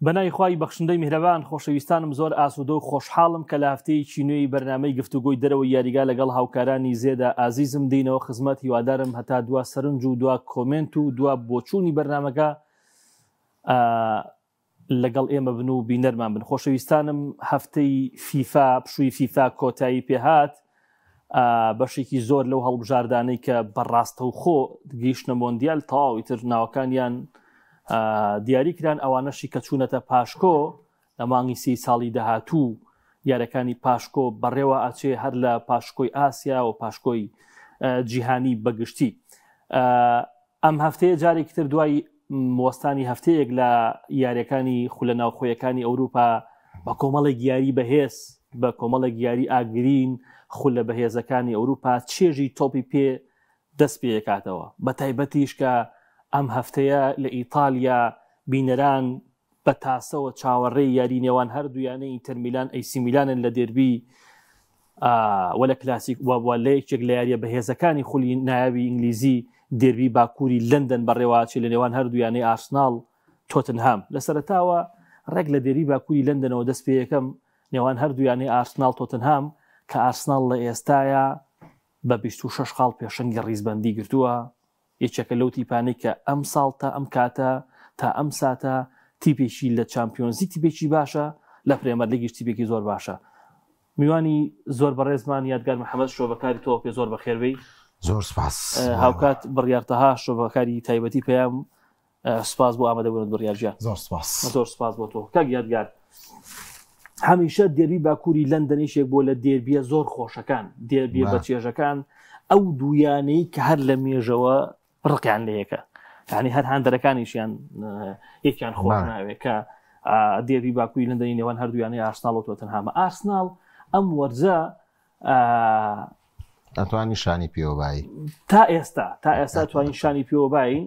بەناوی خوای بەخشندەی میهرەبان خۆشەویستانم زۆر ئاسوودە و خۆشحاڵم کە لە هەفتەیەکی نوێی بەرنامەی گفتوگۆی دەرەوەی یاریگا لەگەڵ هاوکارانی زێدە ئازیزم دێینەوە خزمەت هیوادارم هەتا دوا سەرنج و دوا کۆمێنت و دوا بۆچوونی بەرنامەکە لەگەڵ ئێمە بن و بینەرمان بن خۆشەویستانم هەفتەی فیفا پشووی فیفا کۆتایی پێهات بەشێکی زۆر لەو هەڵبژاردانەی کە بە ڕاستەوخۆ گەیشتنە مۆندیال تەواوی تر ناوەکانیان دیاری کران ئەوانەشی کە چوونەتە پاشکۆ لە مانگی سی ساڵی داهاتوو یارەکانی پاشکۆ بەڕێوە ئەچێ هەر لە پاشکۆی ئاسیا و پاشکۆی جیهانی بەگشتی ئەم هەفتەیە جارێکی تر دوای وەستانی هەفتەیەک لە یاریەکانی خولە ناوخۆیەکانی ئەوروپا بە کۆمەڵێک یاری بەهێز بە کۆمەڵێک یاری ئاگرین خولە بەهێزەکانی ئەوروپا چێژی تۆپی پێ دەست پێکاتەوە بە تایبەتیش کە ئەم هەفتەیە لە ئیتالیا بینەران بە تاسەوە چاوەڕێی یاری نێوان هەردوو یانەی ئینتەر میلان ئەیسی میلانن لە دێربی و لە کلاسیک و لە یەکێک لە یاریە بەهێزەکانی خولی نایابی ئینگلیزی دێربی باکووری لەندەن بەڕێواچی لە نێوان هەردوو یانەی ئارسناڵ تۆتنهام لە سەرەتاوە ڕێک لە دێربی باکووری لەندەنەوە دەست پێ یەکەم نێوان هەردوو یانەی ئارسناڵ تۆتنهام کە ئارسناڵ لە ئێستایا بە 26 خاڵ پێشەنگی ڕیزبەندی گرتووە یەکێکە لەو تیپانەی کە ئەمساڵ تا ئەم کاتە تا ئەم ساتە تیپێکی لە چامپیۆنزی تیپێکی باشە لە پرێمەرلیگیش تیپێکی زۆر باشە میوانی زۆر بەڕێزمان یادگار محەممەد شۆڤەکاری تۆ پێ زۆر بەخێربێی زۆر سپاس هاوکات بڕیار تەها شۆڤەکاری تایبەتی پەیام سپاس بۆ ئامادەبوونت بڕیار گیان زۆر سپاس زۆر سپاس بۆ تۆ کاک یادگار هەمیشە دێربی باکووری لەندەن یەکێک بۆ لە دێربیە زۆر خۆشەکان دێربیە بە چێژەکان ئەو دوویانەی کە هەر لە مێژەوە ڕقیان لە یەکە یعنی هەر هاندەرەکانیشیان یەکیان خۆش ناوێت کە دێربی باکووری لەندەنی نێوان هەردوویانەی ئارسناڵ و تۆتنهامە ئارسناڵ ئەم وەرزە ئەتوانی شانی پێوە بایی تا ئێستا تا ئێستا توانین شانی پێوە باین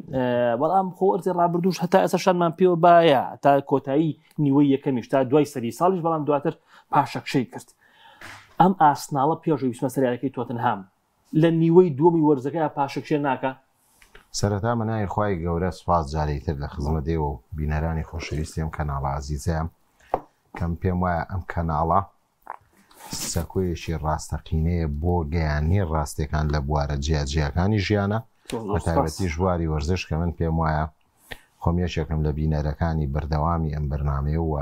بەڵام خۆ وەرزی ڕابردووش هەتا ئێستا شانمان پێوە باە تا کۆتایی نیوەی یەکەمیش تا دوای سەری ساڵیش بەڵام دواتر پاشەکشەی کرد ئەم ئاسناڵە پێش ویسمە سەریارەکەی تۆتنهام لە نیوەی دووەمی وەرزەکە پاشەکشێ ناکە سەرەتا بە ناوی خوای گەورە سوپاس جارێکی تر لە خزمەت ئێوە و بینەرانی خۆشەویستی ئەم کەناڵە ئازیزەیان کەم پێم وایە ئەم کەناڵە سەکۆیەکی ڕاستەقینەیە بۆ گەیاندنی ڕاستیەکان لە بوارە جیاجیاکانی ژیانە بە تایبەتیش بواری وەرزش کە من پێم وایە خۆم یەکێکم لە بینەرەکانی بەردەوامی ئەم بەرنامەیە و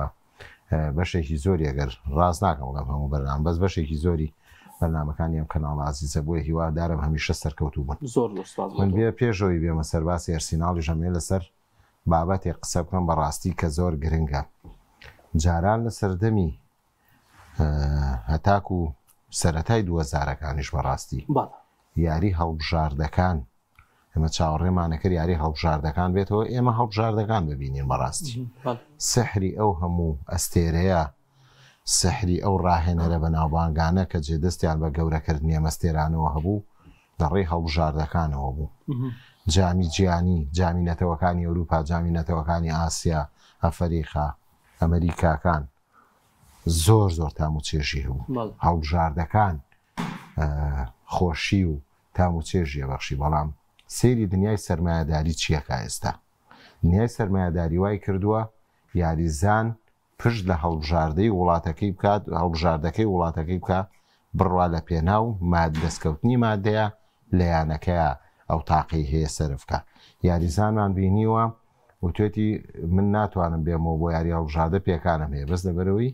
بەشێکی زۆری ئەگەر ڕاست ناکەم بڵێم هەموو بەرنامە بەس بەشێکی زۆری بەرنامەکانی ئەم کەناڵ ئازیزە بۆیە هیوادارم هەمیشە سەرکەوتوو بن زۆر زۆر سپاس من بێ پێشەوەی بێمە سەر باسی ئەرسیناڵیش ئەمەوێ لەسەر بابەتێک قسە بکەم بەڕاستی کە زۆر گرنگە جاران لە سەردەمی هەتاکو سەرەتای دووەزارەکانیش بەڕاستی یاری هەڵبژاردەکان ئێمە چاوەڕێمانەکرد یاری هەڵبژاردەکان بێتەوە ئێمە هەڵبژاردەکان ببینین بەڕاستی سحری ئەو هەموو ئەستێرەیە سحری ئەو ڕاهێنەرە بەناوبانگانە کە جێدەستیان بە گەورەکردنی ئەم ئەستێرانەوە هەبوو لە ڕێی هەڵبژاردەکانەوە بوو. جامی جیهانی، جامی نەتەوەکانی ئەوروپا، جامی نەتەوەکانی ئاسیا، ئەفەریقا، ئەمەریکاکان زۆر زۆر تام و چێژی هەبوو. هەڵبژاردەکان خۆشی و تام و چێژی ئەبەخشی، بەڵام سەیری دنیای سەرمایەداری چیەکا ئێستا؟ دنیای سەرمایەداری وای کردووە یاریزان پشت لە هەڵبژاردەی وڵاتەکەی بکات هەڵبژاردەکەی وڵاتەکەی بکا بڕوا لە پێناو ماد دەستکەوتنی مادەیە لە یانەکەیا ئەو تاقەی هەیە سەرف کا یاریزانمان بینیوە وتوێتی من ناتوانم بێمەوە بۆ یاری هەڵبژاردە پێکانم هەیە بەس لەبەرەوەی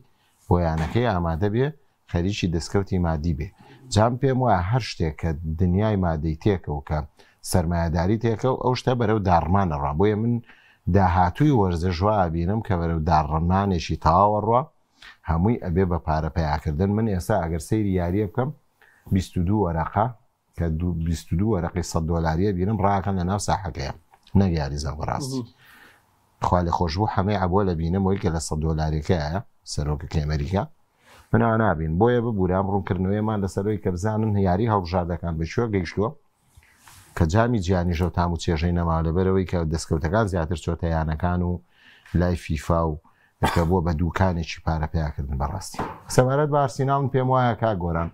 بۆ یانەکەی ئامادە بێ خەریکی دەستکەوتی مادی بێ. جا من پێم وایە هەر شتێک کە دنیای مادەی تێکەو کە سەرمایەداری تێکەو ئەو شتە بەرەو داڕمان ئەڕوا بۆیە من داهاتووی وەرزش وا ئەبینم کە بەرەو داڕمانێکی تەواو ئەڕوا هەمووی ئەبێ بە پارە پەیاکردن من ئێستا ئەگەر سەیری یاریە بکەم 22 وەرەقە کە 22 وەرەقی 100 دۆلاریە بینم ڕاکەن لە ناو ساحەکەیە نەک یاریزان بەڕاستی خوا لێ خۆشبوو حەمەی عەبۆ لە بینم وەی کە لە 100 دۆلاریەکەیە سەرۆکەکەی ئەمریکا من ئەوە نابین بۆیە ببورە ئەم ڕوونکردنەوەیەمان لەسەرەوەی کە بزانن یاری هەڵبژاردەکان بە کوێ گەیشتووە کە جامی جیهانیشەو تام و چێژەی نەماوە لەبەرەوەی کە دەستکەوتەکان زیاتر چۆتە یانەکان و لای فیفا و کە بووە بە دووکانێکی پارە پیاکردن بەڕاستی سەبارەت بە ئارسیناڵ من پێم وایە کاک گۆران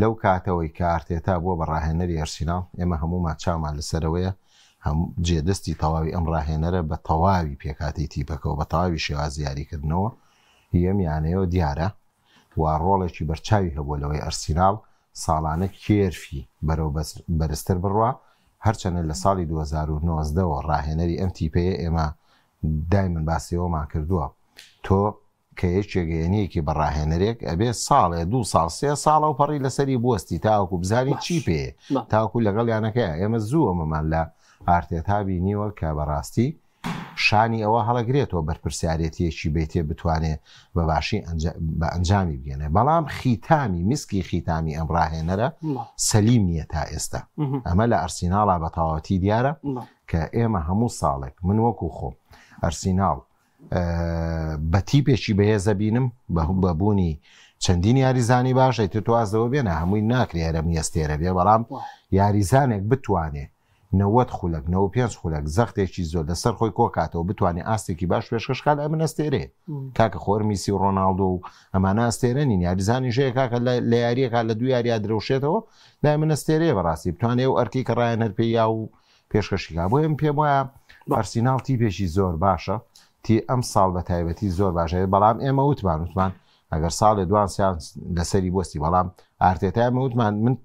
لەو کاتەوەی کە ئارتێتا بووە بە ڕاهێنەری ئەرسیناڵ ئێمە هەموومان چاومان لەسەرەوەیە. هەم جێدەستی تەواوی ئەم ڕاهێنەرە بە تەواوی پێکهاتەی تیپەکەوە بە تەواوی شێوازی یاریکردنەوە هی ئەم یانەیەوە دیارە و ڕۆڵێکی بەرچاوی هەبووە لەوەی ئەرسیناڵ ساڵانە کێرفی بەرەو بەرزتر بڕوا، هەرچەندە لە ساڵی 2019 وە ڕاهێنەری ئەم تیپەیە ئێمە دایمەن باسی ئەوەمان کردووە تۆ کە یەکێک یەنیەکی بە ڕاهێنەرێک ئەبێ ساڵێ دوو ساڵ سێ ساڵ ئەو پەڕی لەسەری بوەستی تاوەکو بزانی چی پێ تاوەکو لەگەڵ یانەکەیە ئێمە زوو ئەمەمان لە ئارتێتا بینیوە کە بەڕاستی شانی ئەوە هەڵەگرێتەوە بەرپرسیارێتیەکی بیتێ بتوانێ بە باشی بە ئەنجامی بگەێنێ بەڵام خیتامی میسکی خیتامی ئەم ڕاهێنەرە سەلیم نییە تا ئێستا ئەمە لە ئەرسیناڵا بە تەواوەتی دیارە کە ئێمە هەموو ساڵێک من وەکو خۆم ئەرسیناڵ بە تیپێکی بەهێزە بینم بە بوونی چەندین یاریزانی باش ئیتر تۆ واز لەوە بێنە هەمووی ناکرێ هەرەمی ئەستێرە بێ بەڵام یاریزانێک بتوانێ 90 خولەک 95 خولەک زەختێکی زۆر لەسەر خۆی کۆکاتەوە بتوانێت ئاستێکی باش پێشکەش کات ئەمن ئەستێرێ کاکە خۆر میسی و ڕۆناڵدۆ و ئەمانە ئەستێرە نین یاریزانی ژەیە کاکە لە یاریەکە لە دوو یاریا درەوشێتەوە لای من ئەستێرەیە بەڕاستی بتوانێت و ئەرکی کە ڕایەنەر پێی یا و پێشکەشی کا بۆیە من پێم وایە ئەرسیناڵ تیپێکی زۆر باشە تی ئەم ساڵ بە تایبەتی زۆر باشە بەڵام ئێمە وتمان وتمان ئەگەر ساڵێ دوان سیان لەسەری بۆستی بەڵام ئارتێتا ئێمە وتمان من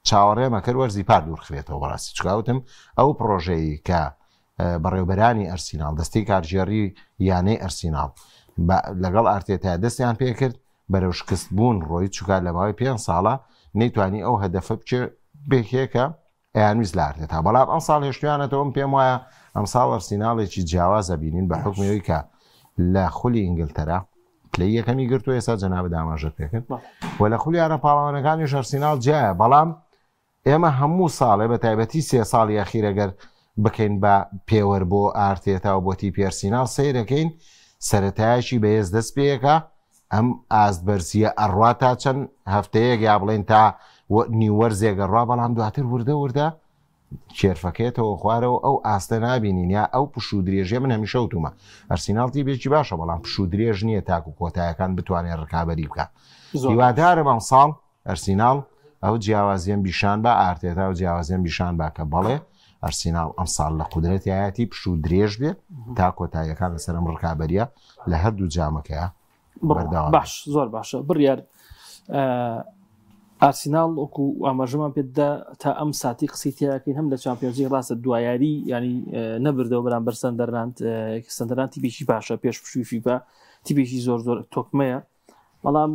چاوەڕێمە کرد وەرزی پار دوورخرێتەوە بەڕاستی چکاوتم ئەو پرۆژەیە کە بەڕێوبەرانی ئەرسیناڵ دەستی کارگێڕی یانەی ئەرسیناڵ لەگەڵ ئارتێتا دەستیان پێکرد بەرەو شکست بوون ڕۆی چکار لە ماوەی پێ ساڵە نەیتوانی ئەو هەدەفە بچێ بێکێکە ئەیانویست لە ئارتێتا بەڵام ئەمساڵ هێشتویانەتەوە من پێم وایە ئەمساڵ ئەرسیناڵێکی جیاواز ئەبینین بە حوکمی ئەوەی کە لە خولی ئینگلتەرا پلەی یەکەمی گرتووە ئێستا جەنابت ئاماژەت پێکرد و لە خولی یانە پاڵەوانەکانیش ئەرسیناڵ جیایە بەڵام ئێمە هەموو ساڵێ بە تایبەتی سێ ساڵی ئەخیر ئەگەر بکەین بە پێوەر بۆ ئارتێتا و بۆ تیپی ئەرسیناڵ سەیرەکەین سەرەتایەکی بەهێز دەست پێیەکە ئەم ئاست بەرزیە ئەڕوا تا چەند هەفتەیەک یا بڵێن تا نیو وەرزێک ئەڕوا بەڵام دواتر وردە وردە کێرفەکەیەتەوە خوارەوە ئەو ئاستە نابینین یا ئەو پشوو درێژیە من هەمیشە وتومە ئەرسیناڵ تیپێکی باشە بەڵام پشوو درێژ نییە تاکو کۆتایەکان بتوانێت ڕکابەری بکە هیوادارم ئەمساڵ ئەرسیناڵ ئەو جیاوازیەم بیشان با ئارتێتا و جیاوازیەم بیشان با کە بەڵێ ئەرسیناڵ ئەمساڵ لە قودرەتیایەتی پشوو درێژ بێ تا کۆتاییەکان لەسەر ئەم ڕکابەریە لە هەردوو جامەکەیە بەردەوام باش زۆر باشە بڕیار ئارسیناڵ وەکو ئاماژەمان پێدا تا ئەم ساتی قسەی تیاکەین هەم لە چامپیۆنزی ڕاستە دوایاری ینی نەبردەوە بەرامبەر سەندەرلاند سەندەرلاند تیپێکی باشە پێش پشووی فیفا تیپێکی زۆر زۆر تۆکمەیە بەڵام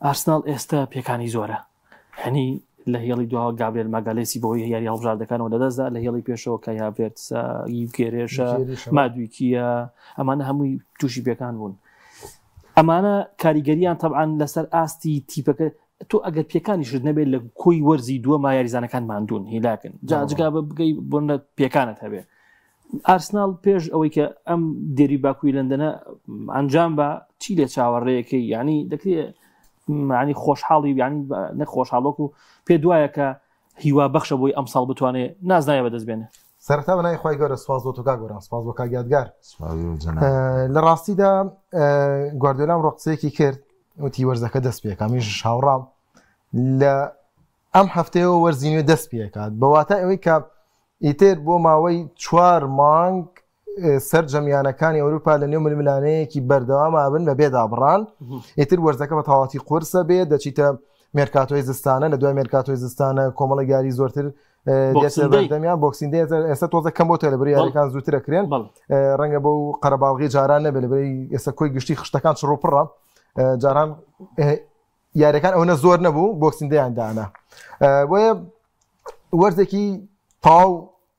ئارسناڵ ئێستا پێکانی زۆرە هەنی لە هێڵی دواوە گابرێل ماگالێسی بەهۆی یاری هەڵبژاردەکانەوە لەدەستدا لە هێڵی پێشەوە کای هاڤێرتسە یوگێرێشە مادویکیە ئەمانە هەمووی تووشی پێکان بوون ئەمانە کاریگەریان تەبعاان لەسەر ئاستی تیپەکە تۆ ئەگەر پێکانیشت نەبێت لە کۆی وەرزی دووە ما یاریزانەکان ماندوون هیلاکن جاجگا بە بگەی بۆنە پێکانت هەبێ ئارسناڵ پێش ئەوەی کە ئەم دێری باکووی لەندەنە ئەنجام بە چی لێ چاوەڕێیەکەی ینی دەکرێت معنی خۆشحاڵی ینی نە خۆشحاڵۆک و پێ دوایە کە هیوا بەخشە بۆی ئەم ساڵ بتوانێت نازناوی بەدەست بێنێ. سەرەتا بە ناوی خوای گەورە سوپاس بۆ تۆ کاک گۆران سوپاس بۆ کاک یادگار لە ڕاستیدا گواردیۆلا ئەمڕۆ قسەیەکی کرد وتی وەرزەکە دەست پێکا منیش هاوڕام لە ئەم هەفتەیەوە وەرزی نوێ دەست پێکات بە واتای ئەوەی کە ئیتر بۆ ماوەی چوار مانگ سەرجەم یانەکانی ئەوروپا لە نێو ململانەیەکی بەردەوام ئابن بە بێدابڕان ئیتر وەرزەکە بە تەواتی قورسە بێ دەچیتە مێرکاتۆی زستانە لە دوای مێرکاتۆی زستانە کۆمەڵی یاری زۆرتر بەردەمیان بۆکسین دێت ئێستا تۆزە کەم بۆتە لە بریارەکان زووترە کرێن ڕەنگە بۆ قەرەباڵغی جاران نەبێت لە بری ئێستا کۆی گشتی خشتەکان چڕ و پڕە جاران یاریەکان ئەوەنە زۆر نەبوو بۆکسین دەیان دانا بۆیە وەرزێکی تاو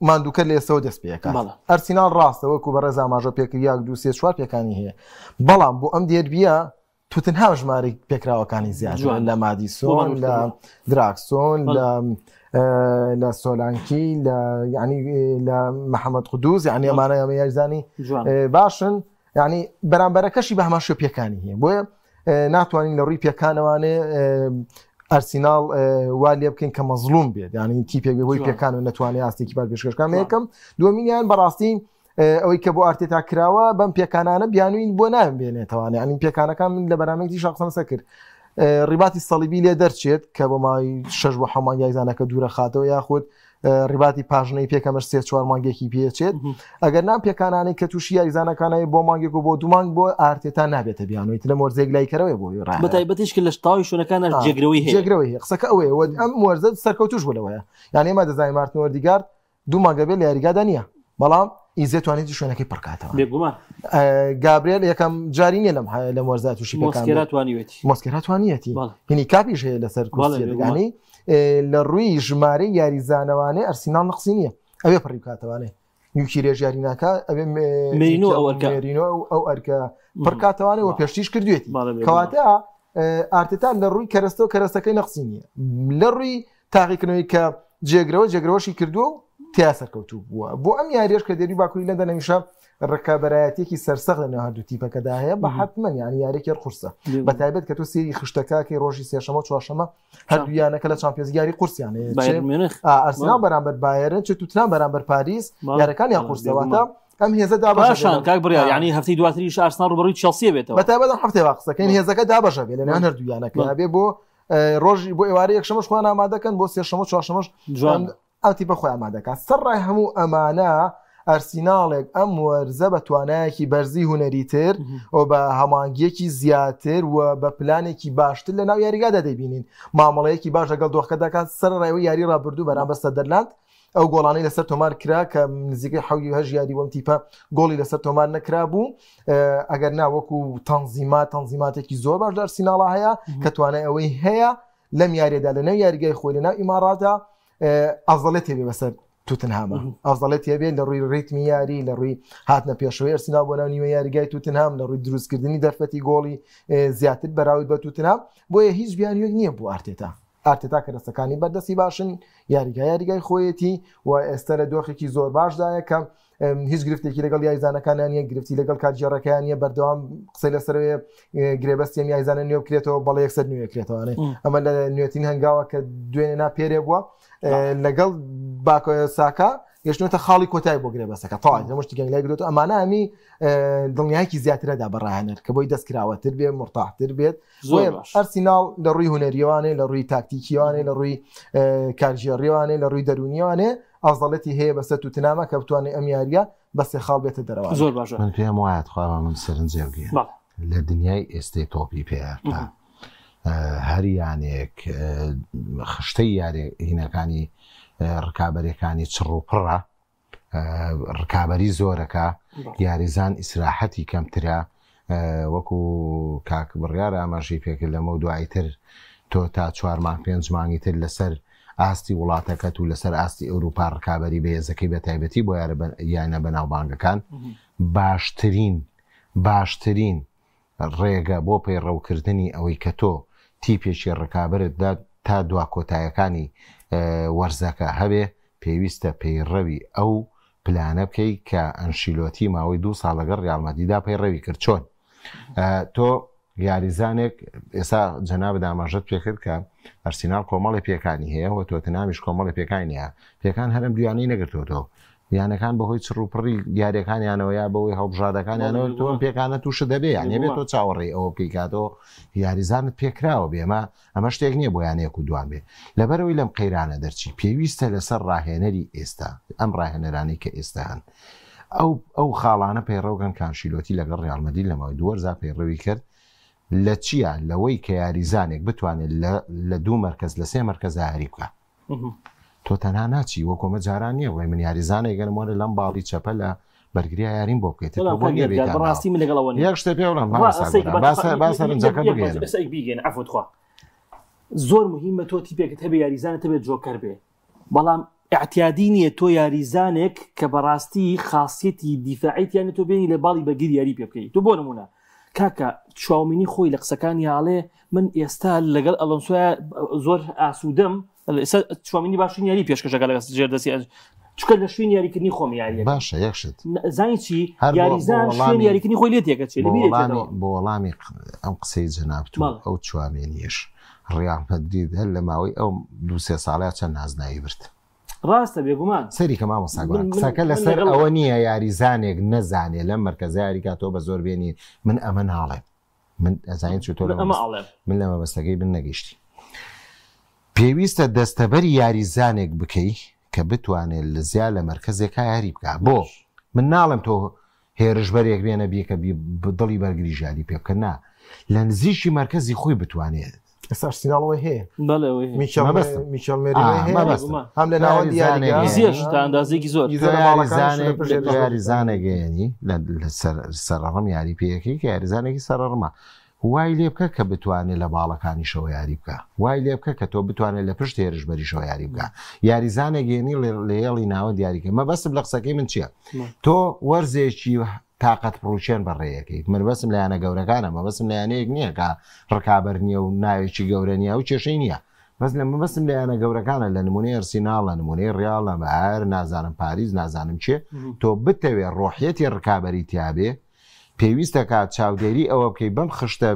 ماندووکە لە ئێستەوە دەست پێکات ئەرسیناڵ ڕاستە وەکو بەڕێز ئاماژە پێکریاک دو سێ چوار پێکانی هەیە بەڵام بۆ ئەم دێربیە توتنهام ژمارەی پێکراوەکانی زیاتر لە مادیسۆن لە دراکسۆن لە لە سۆلانکی لە ینی لە محەممەد قودوز یعنی ئەمانە ئەمە یاریزانی باشن یعنی بەرامبەرەکەشی بە هەمان شێوە پێکانی هەیە بۆیە ناتوانین لە ڕووی پێکانەوانێ ئەرسیناڵ وا لێ بکەین کە مەزلوم بێت یعنی تیپێک بێ هۆی پێکان و نەتوانێت ئاستێکی باش پێشکەشکان یەکەم دووەمینیان بەڕاستی ئەوەی کە بۆ ئارتێتا کراوە بەم پێکانانە بیانوین بۆ ناوێن بێنێتەوانێ ینی پێکانەکان من لە بەرامێکی شخصم سە کرد ڕیباتی سەڵیبی لێ دەرچێت کە بۆ ماوەی شش بۆ حەمان یایزانەکە دوورە خاتەوە یاخود ڕیباتی پاژنەی پێکەمەش سێ چوار مانگێکی پێچێت ئەگەر نام پێکانانەی کە تووشی یاریزانەکانەوەی بۆ مانگێک و بۆ دوو مانگ بۆ ئارتێتا نابێتە بیانووی لەم وەرزێک لای کەرەوەی بۆ بە تایبەتیش کە لە تاوی شوێنەکان جێگرەوەی هەیە جێگرەوەی هەیە قسەکە ئەوەیە ئەم وەرزە سەرکەوتوش بوو لەوەیە یان ئێمە دەزانین مارتن ئۆدیگارد دوو مانگە بێت لە یاریگادا نییە بەڵام ئیزێ توانێتی شوێنەکەی پڕکاتەوە بێگومان گابرێل یەکەم جاری نییە لەم لەم وەرزا تووشی مۆسکێرا توانیوێتی مۆسکێرا توانیەتی هینی کاپیش هەیە لەسەر کورسیەکانی لە ڕووی ژمارەی یاریزانەوانێ ئەرسیناڵ نقصی نییە ئەوێ پڕی بکاتەوانێ یوکیرێژ یاری ناکا ئەوێ مێرینۆ ئەو ئەرکە مێرینۆ ئەو ئەرکە پڕکاتەوانێ و پێشتیش کردوێتی کەواتە ئارتێتا لە ڕووی کەرەستەوە کەرەستەکەی نەقسی نییە لە ڕووی تاقیکردنەوەی کە جێگرەوە جێگرەوەشی کردووە و تیا سەرکەوتوو بووە بۆ ئەم یاریش کە دێری باکووری لەندەن هەمیشە ڕکابەرایەتێکی سەرسەخت لە نێو هەردوو تیپەکەدا هەیە بە حتمما یانی یاریێکی قورسە بە تایبەت کە تۆ سێری خشتەکەکەی ڕۆژی سێشەمە و چوارشەمە هەردوو یانەکە لە چامپیۆنز یاری قورسیان هەیە ئارسناڵ بەرامبەر بایرن چ توتنهام بەرامبەر پاریس یارەکانیان قورسەواتە ئەم هێزە دابەشان کاک بڕیار یعنی هەفتەی دواتریش ئارسناڵ ڕوبەڕووی چێڵسی بێتەوە بە تایبەت ئەم هەفتەیە وا قسەکەین هێزەکە دابەشە بێ لە نێوان هەردوو یانەکە بێ بۆ ڕۆژی بۆ ئێوارە یەکشەمەش خۆیان ئامادەکەن بۆ سێشەمە چوارشەمەش جوان ئەم تیپە خۆی ئامادەکات سەرڕای هەموو ئەمانە ئەرسیناڵێک ئەم وەرزە بە توانایەکی بەرزی هونەریتر و بە هەمانگیەکی زیاتر و بە پلانێکی باشتر لە ناو یاریگادا دەیبینین مامەڵەیەکی باش لەگەڵ دۆخەکە دەکات سەرڕای ئەوەی یاری ڕابردوو بەرامبەر سەدەرلاند ئەو گۆڵانەی لەسەر تۆمار کرا کە نزیکەی حەوی هەش یاری بۆم تیپە گۆڵی لەسەر تۆمار نەکرا بوو ئەگەر نا وەکو تەنزیمات تەنزیماتێکی زۆر باش لە ئەرسیناڵا هەیە کە توانای ئەوەی هەیە لەم یاریدا لە نێو یاریگای خۆی لە ناو ئیماڕاتدا ئەفزەڵێت هەبێ بەسەر توتنهامە ئەفزەڵێت هەبێ لە ڕووی ڕیتمی یاری لە ڕووی هاتنە پێشەوەی ئەرسیناڵ بۆ ناو نیوە یاریگای توتنهام لە ڕووی دروستکردنی دەرفەتی گۆڵی زیاتر بەراورد بە توتنهام بۆیە هیچ بیانوویەک نییە بۆ ئارتێتا ئارتێتا کەرەستەکانی بەردەستی باشن یاریگا یاریگای خۆیەتی و ئێستا لە دۆخێکی زۆر باشدایە کە هیچ گرفتێکی لەگەڵ یاریزانەکانیان نیە گرفتی لەگەڵ کارگێڕەکەیان نیە بەردەوام قسەی لەسەرەوەی گرێبەستی ئەم یاریزانە نوێ بکرێتەوە بەڵێ یەکسەر نوێ کرێتەوانێ ئەمە لە نوێترین هەنگاوە کە دوێنێ نا پێرێ بووە لەگەڵ باکۆ ساکا گەشتنەتە خاڵی کۆتایی بۆ گرێبەستەکە تەواو هەموو شتێکیان لای گرێت ئەمانە هەمی دڵنیایەکی زیاترەدا بە ڕاهێنەر کە بۆی دەستکراوەتر بێ مرتاحتر بێت زۆر باش ئەرسیناڵ لە ڕووی هونەریەوانێ لە ڕووی تاکتیکیوانێ لە ڕووی کارگێڕیوانێ لە ڕووی دەرونیوانێ ئەفزەڵێتی هەیە بەسەر توتنامە کە بتوانێت ئەم یاریە بە سێ خاڵ بێتە دەرەوە زۆر باشە من پێم وایە تخوا من سەرنجێ بگەێن بەڵێ. لە دنیای ئێستەی تۆپی پێ هەر یانەیەک خشتەی یاری هینەکانی ڕکابەرەکانی چڕ و پڕە ڕکابەری زۆرەکە یاریزان ئیسراحەتی کەمترە وەکو کاک بڕیار ئاماژەی پێکرد لەمە دوایی تر تۆ تا چوار مانگ پێنج مانگی تر لەسەر ئاستی وڵاتەکەت و لەسەر ئاستی ئەوروپا ڕکابەری بەهێزەکەی بە تایبەتی بۆ یارە یانە بەناوبانگەکان باشترین باشترین ڕێگە بۆ پەیڕەوکردنی ئەوەی کە تۆ تیپێکی ڕکابەرت تا دوا کۆتایەکانی وەرزەکە هەبێ، پێویستە پەیڕەوی ئەو پلانە بکەی کە ئەنشیلۆتی ماوەی دوو ساڵ لەگەڵ ڕیاڵ مەدریدا پەیڕەوی کرد. چۆن؟ تۆ یاریزانێک ئێستا جەنابت ئاماژەت پێکرد کە ئەرسیناڵ کۆمەڵی پێکانی هەیە و تۆتنامیش کۆمەڵی پێکانی هەیە، پێکان هەر ئەم دوو یانەی نەگرتووەتەوە. یانەکان بەهۆی چڕ و پڕی یاریەکانیانەوە یا بەوەی هەڵبژاردەکانیانەوە تۆ پێکانە تووشت دەبێ یان بێت تۆ چاوەڕێی ئەوە بکەی کاتەوە یاریزانت پێکراوە بێمە ئەمە شتێک نییە بۆ یانەیەک و دوان بێ لەبەرەوەی لەم قەیرانە دەرچی پێویستە لەسەر ڕاهێنەری ئێستا ئەم ڕاهێنەرانی کە ئێستا هەن ئەو ئەو خاڵانە پەیڕەوکەن کە ئەنشیلۆتی لەگەڵ ڕیال مەدرید لە ماوەی دوو وەرزا پەیڕەوی کرد لە چییە لەوەی کە یاریزانێک بتوانێت لە دوو مەرکەز لە سێ مەرکەزا یاری بکە تۆ تەنها ناچی وەکو ئەمە جاران نییە بڵێ من یاریزانێک گەنم وەرە لەم باڵی چەپە لە بەرگریا یاریم بۆ بکەیت تۆ بۆ نییە بێیتە بەڕاستی من لەگەڵ ئەوە نیم. یەک شتێ پێ بڵێم مامۆستا گۆران باسە با سەرنجەکە بگەیەنم. ئێستا بیگەێنە عەفوت خوا زۆر مهمە تۆ تیپێکت هەبێ یاریزانت هەبێ جۆکەر بێ بەڵام اعتیادی نییە تۆ یاریزانێک کە بەڕاستی خاصیەتی دیفاعی تیانە تۆ بێنی لە باڵی بەگیر یاری پێ بکەیت تۆ بۆ نمونە کاکە چواومینی خۆی لە قسەکانی ئاڵێ من ئێستا لەگەڵ ئەلۆنسۆیا زۆر ئاسوودەم ئێستا چوامینی باشترین یاری پێشکەشەکە لەگەڵ ژێر دەستی ئەنج چونکە لە شوێن یاریکردنی خۆم یاریەکە باشە یەک شت زانی چی هەر بۆ- بۆ یاریزان شوێن وەڵامی- یاریکردنی خۆی لێ تێکەچێ بۆ لەبیرێ وەڵامی تێدەوە بۆ وەڵامی ئەم قسەی جەنابت و بەڵێ. ئەو چوامێنیەش ڕیاڵ مەدرید هەر لە ماوەی ئەو دوو سێ ساڵەیا چەند نازناوی برد ڕاستە بێگومان سەیری کە مامۆستا گۆران من- من- قسەکە من لەسەر لەگەڵ- ئەوە نییە یاریزانێک نەزانێ لەم مەرکەزە یاریکا تۆ بە زۆر بێنی من ئەمە ناڵێم من ئەزانین چ تۆ ئەمە ئەڵێم من لە مەبەستەکەی بن نەگەیشتی پێویستە دەستەبەری یاریزانێک بکەی کە بتوانێت لە زیا لە مەرکەزێکا یاری بکا. بۆ؟ من ناڵێم تۆ هێرشبەرێک بێنە بیکە دڵی بەرگریش یاری پێ بکە، نا، لە نزیکی مەرکەزی خۆی بتوانێت. ئێستا ئەرسیناڵ ئەوەی هەیە. بەڵێ ئەوەی هەیە. میکێل مەبەستم. میکێل مێرینۆی ئا، هەیە. مەبەستم. هەم لە ناوەندی یاریزانێک یاریگا. هەیە. ئیزێش تا ئەندازەیەکی زۆر. ئیزێ تۆ لە ماڵەکانیش لە یاریزانێک پشت تۆ یاریزانێک هێنی لە لە سەر سەرەڕم یاری پێ ئەکەی کە یاریزانێکی سەرەڕمە. وای لێ بکە کە بتوانێت لە باڵەکانیشەوە یاری بکا. وای لێ بکە کە تۆ بتوانێت لە پشت هێرشبەریشەوە یاری بکا. یاریزانێک هێنی لە هێڵی ناوەند یاری کە. مەبەستم لە قسەکەی من چییە؟ تۆ وەرزێکی تاقەت پڕوچێن بەڕێیەکەی. مەبەستم لە یانە گەورەکانە، مەبەستم لە یانەیەک نییە کە ڕکابەر نییە و ناوێکی گەورە نییە، ئەو کێشەی نییە. بەس لە مەبەستم لە یانە گەورەکانە، لە نمونەی ئەرسیناڵ، لە نمونەی ڕیاڵ، لە بایەر، نازانم پاریس، نازانم کێ، تۆ بتەوێ ڕۆحیەتی ڕکابەری تیابێ، پێویستە کات چاودێری ئەوە بکەی بەم خشتە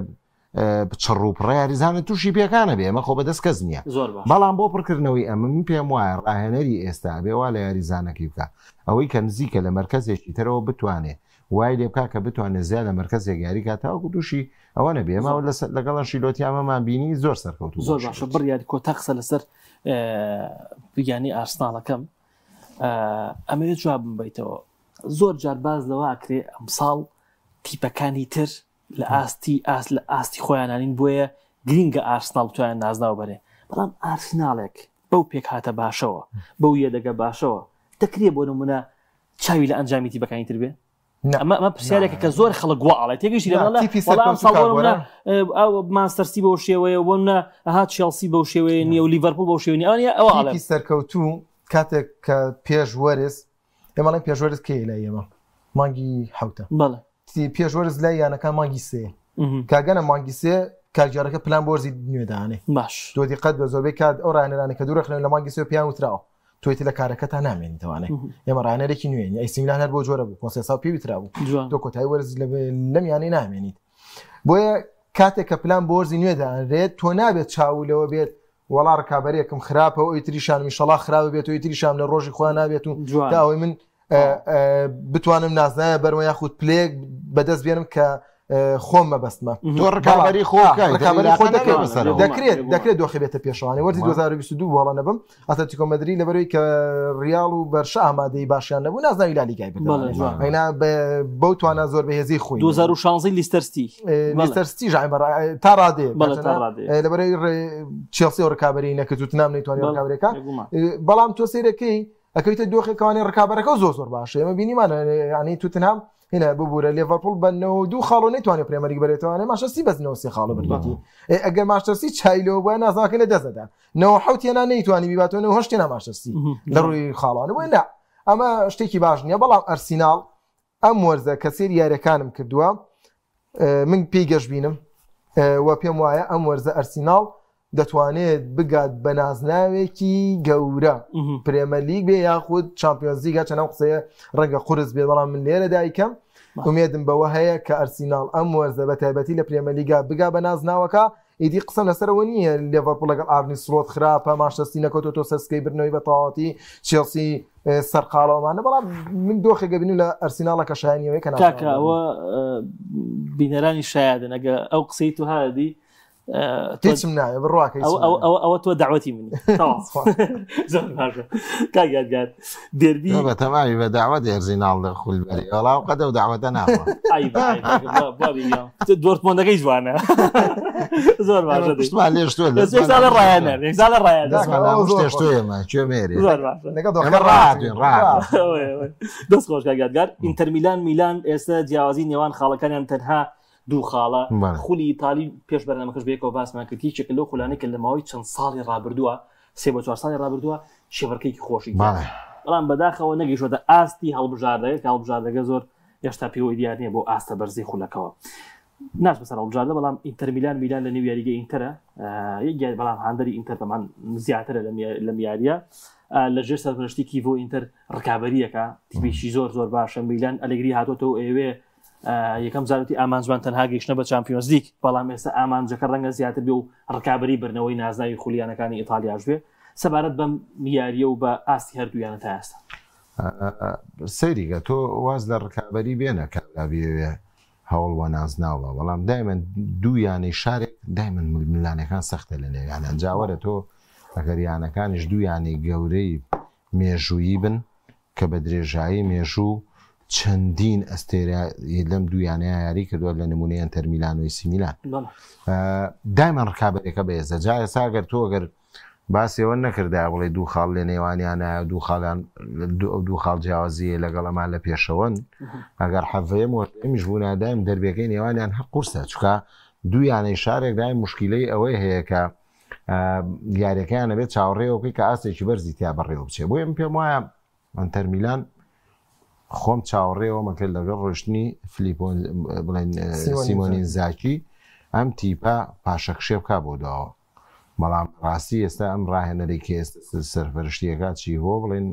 چڕ و پڕە یاریزانە تووشی پێکانە بێ، ئەمە خۆ بەدەست کەس نییە. زۆر باش. بەڵام بۆ پڕکردنەوەی ئەمە من پێم وایە ڕاهێنەری ئێستا ئەبێ وا لە یاریزانەکەی بکا ئەوەی کە نزیکە لە مەرکەزێکی ترەوە بتوانێ وای لێ بکا کە بتوانێ زیاد لە مەرکەزێک یاری کا تاوەکو تووشی ئەوە نەبێ. ئێمە زۆر. لەگەڵ ئەنشیلۆتی ئەمەمان بینی زۆر سەرکەوتوو بوو زۆر باشە ئەنشیلۆتی. بڕیاری کۆتا قسە لەسەر یانەی ئارسناڵەکەم ئەمەوێت جوابم بەیتەوە. زۆر جار باس لەوە ئەکرێ ئەمساڵ تیپەکانی تر لە ئاستی ئاست لە ئاستی خۆیانانین بۆیە گرینگە ئارسناڵ بتوانێت نازناو بەرێ بەڵام ئارسناڵێک بەو پێکهاتە باشەوە بەو یەدەگە باشەوە دەکرێ بۆ نمونە چاوی لە ئەنجامی تیپەکانی تر بێ ئەمە ئەمە پرسیارێکە کە زۆر خەڵک وا ئەڵێ تێگەیشتی لە وەڵا تیپی وەڵا سەرکەوتوو ئەمساڵ بۆ کاک نمونە گۆران. ئەو مانچستەر بەو شێوەیە بۆ نمونە ئەها چێڵسی بەو شێوەیە نییە و لیڤەرپوڵ بەو شێوەیە نییە ئەوانە ئەوە ئەڵێم. تیپی سەرکەوتوو کاتێک کە پێش وەرز ئێمە ئەڵێن پێش وەرز کەیە لای ئێمە مانگی حەوتە. بەڵێ. پێش وەرز لای یانەکان مانگی سێ. کاگەنە مانگی سێ کارگێڕەکە پلان بۆ وەرزی نوێ دانێ. باش. تۆ دیقەت بە زۆربەی کات ئەو ڕاهێنەرانە کە دوور ڕێکخراون لە مانگی سێ پێیان وتراوە تۆیتر لە کارەکەتا نامێنیتەوانێ. ئێمە ڕاهێنەرێکی نوێین. ئەیسی میلان هەر بۆ جۆرە بوو کۆنسێساو پێی وترابوو. جوان. تۆ کۆتایی وەرز لەم یانەی نامێنیت. بۆیە کاتێک کە پلان بۆ وەرزی نوێ دانرێت تۆ نابێت چاو لەوە بێت وەڵا ڕکابەرێکم خراپە و ئەوی تریشانم ئیشەڵا خراپ بێت و ئەوی تریشام لە ڕۆژی خۆیان نابێت و جوان. تا ئەوەی من بتوانم نازناوێ بەرمە یاخود پلەیەک بەدەست بێنم کە خۆم مەبەستمە. تۆ ڕکابەری خۆ بکەیت، ڕکابەری خۆ دەکەیت. بەسەرەوە. دەکرێت دۆخی بێتە پێشەوانێ. وەرزی 2022 وەڵا نەبم ئەتلەتیکۆ مەدرید لەبەرەوەی کە ریاڵ و بەرشە ئامادەی باشیان نەبوو نازناوی لالیگای بردەوە. بەڵێ، جوان. ئەینا بەو توانا زۆر بەهێزی خۆی. 2016 لیستەر ستی. بەڵێ. لیستەر ستی ژای بەڕ-، تا ڕادەیەک. بەڵێ، تا بەچەنە، ڕادەیەک. لەبەرەوەی چێڵسی ئەو ڕکابەری نەکرد و تنام نەیتوانی بەڵێ، ڕکابەریەکە. بێگومان. بەڵام تۆ سەیرەکەی ئەکەویتە دۆخێکوانێ ڕکابەرەکە زۆر زۆر باشە. ئێمە بینیمان، یعنی توتنهام هینا ببوورە لێڤەرپوڵ بە 92 خاڵۆ نەیتوانێت پرێمەریک بەرێتەوانێ، مانچستەر سیتی بەس 93 خاڵە بردێتی. ئەگەر مانچستەر سیتی چایلەوە بووە نازناوەکەی لە دەست دەدا. 97 هێنا نەیتوانی بیباتەوە، 98 هێنا مانچستەر سیتی لە ڕووی خاڵانە. بۆیە نا، ئەمە شتێکی باش نییە. بەڵام ئەرسیناڵ ئەم وەرزە کە سێری یاریەکانم کردووە، من پێی گەشبینم، و پێم وایە ئەم وەرزە ئەرسیناڵ دەتوانێت بگات بە نازناوێکی گەورە، پرێمەلیگ بێ یاخود چامپیۆنز لیگ. هەرچەند ئەم قسەیە ڕەنگە قورس بێ، بەڵام من لێرە دایکەم ئومێدم بەوە هەیە کە ئەرسیناڵ ئەم وەرزە بە تایبەتی لە پرێمەلیگا بگا بە نازناوەکە. ئیدی قسەم لەسەرەوە نییە لێڤەرپوڵ لەگەڵ ئارنی سلۆت خراپە، مانچستەر سیتی نەکەوتۆتەوە سەر سکەی بردنەوەی بە تەواوەتی، چێڵسی سەرقاڵەوەمانە، بەڵام من دۆخێک بینیم لە ئەرسیناڵە کە شایانی ئەوەیە کە نازناوە کاکە، ئەوە، بینەرانی شایدن ئەگە ئەو قسەی تو هادی، تۆ هیچم ناوێ، بڕواکە هیچم ناوێ. ئەوە تۆ داوەتی منی. تەواو. زۆر باشە. کاک یادگار، دێربی بە تەمامی بە داوەت ئەرسیناڵ لە خول بەری. وەڵا ئەو قەدە و داوەتە ناوە. ئای، بە، ئای، بە، بە، بە، بە، بە. دۆرتمۆندەکەی جوانە. زۆر باشە. ئێمە پشتمان لێ شتووە، لە دەستمان یەکسانە لێ ڕایەنەر، شتووە. یەکسانە ڕایەنەر. دەستمان ئەوە لە زۆر شتێ خۆشە. شتووە ئێمە، کوێ مێرێ. زۆر باشە. لەگەڵ دۆخەکە ئێمە ڕاهاتوین، ڕاهاتوین. ئەوەیە، ئەوەیە. دەست خۆش کاک یادگار. ئینتەر میلان، میلان ئێستا جیاوازی نێوان خاڵەکانیان تەنها دوو خاڵە. خولی ئیتالی پێش بەرنامەکەش بەیەکەوە باسمان کرد، یەکێکە لەو خولانەی کە لە ماوەی چەند ساڵی ڕابردووە، سێ بۆ چوار ساڵی ڕابردووە، شێوەرکێکی خۆشی کرد. بەڵام بەداخەوە نەگەیشتووەتە ئاستی هەڵبژاردەکە، کە هەڵبژاردەکە زۆر هێشتا پێوەی دیار نییە بۆ ئاستە بەرزی خولەکەوە. ناچمە سەر هەڵبژاردە، بەڵام ئینتەر میلان، میلان لە نێو یاریگەی ئینتەرە، یەک یاری، بەڵام هاندەری ئینتەر تەمان زیاترە لەم یاریە. لە ژێر سەرپەرشتی کیڤۆ ئینتەر ڕکابەریەکە، تیپێکی زۆر زۆر باشە. میلان ئەلێگری هاتۆتەوە ئەوێ، یەکەم زارەتی ئامانجمان تەنها گەیشتنە بە چامپیۆنز لیگ، بەڵام ئێستا ئامانجەکە ڕەنگە زیاتر بێ و ڕکابەری بردنەوەی نازناوی خولیانەکانی ئیتالیاش بێ. سەبارەت بەم یاریە و بە ئاستی هەردوویانە تا ئێستا. سەیریکە تۆ واز لە ڕکابەری بێنە کابرا بێوێ هەوڵ بۆ نازناو بە، بەڵام دایمەن دوو یانەی شارێک دایمەن ململانەکان سەختە لە نێویانە. جاوەرە تۆ ئەگەر یانەکانیش دوو یانەی گەورەی مێژوویی بن کە بە درێژایی مێژوو چەندین ئەستێرە لەم دوو یانەیە یاری کردووە لە نمونەی ئەنتەر میلان و ئیسی میلان دایمەن ڕکابەرێکە بەهێزە جا ئێستا گەر تۆ گەر باسی ئەوە نەکردا بڵێ دوو خاڵ لە نێوانیانە دوو خاڵیان ئەو دوو خاڵ جیاوازیە لەگەڵ ئەمان لە پێشەوەن ئەگەر حەڤەیەم وەمیش بوونا دایم دەربەکەی نێوانیان هەر قورسە چکە دوو یانەی شارێک دایم مشکلەی ئەوەی هەیە کە یاریەکەیان ئەبێت چاوەڕێەوە بکەی کە ئاستێکی بەرزی تیا بەڕێوە بچێ بۆیە من پێم وایە ئەنتەر میلان خۆم چاوەڕێەوە مەکرد لەگەڵ ڕۆشتنی فلیپۆ بڵێن سیمۆنین زاکی ئەم تیپە پاشەکشێ بک بۆ داوە بەڵام ڕاستی ئێستا ئەم ڕاهێنەری کە ئێستا سەرپەرشتیەکە چی هۆ بڵێن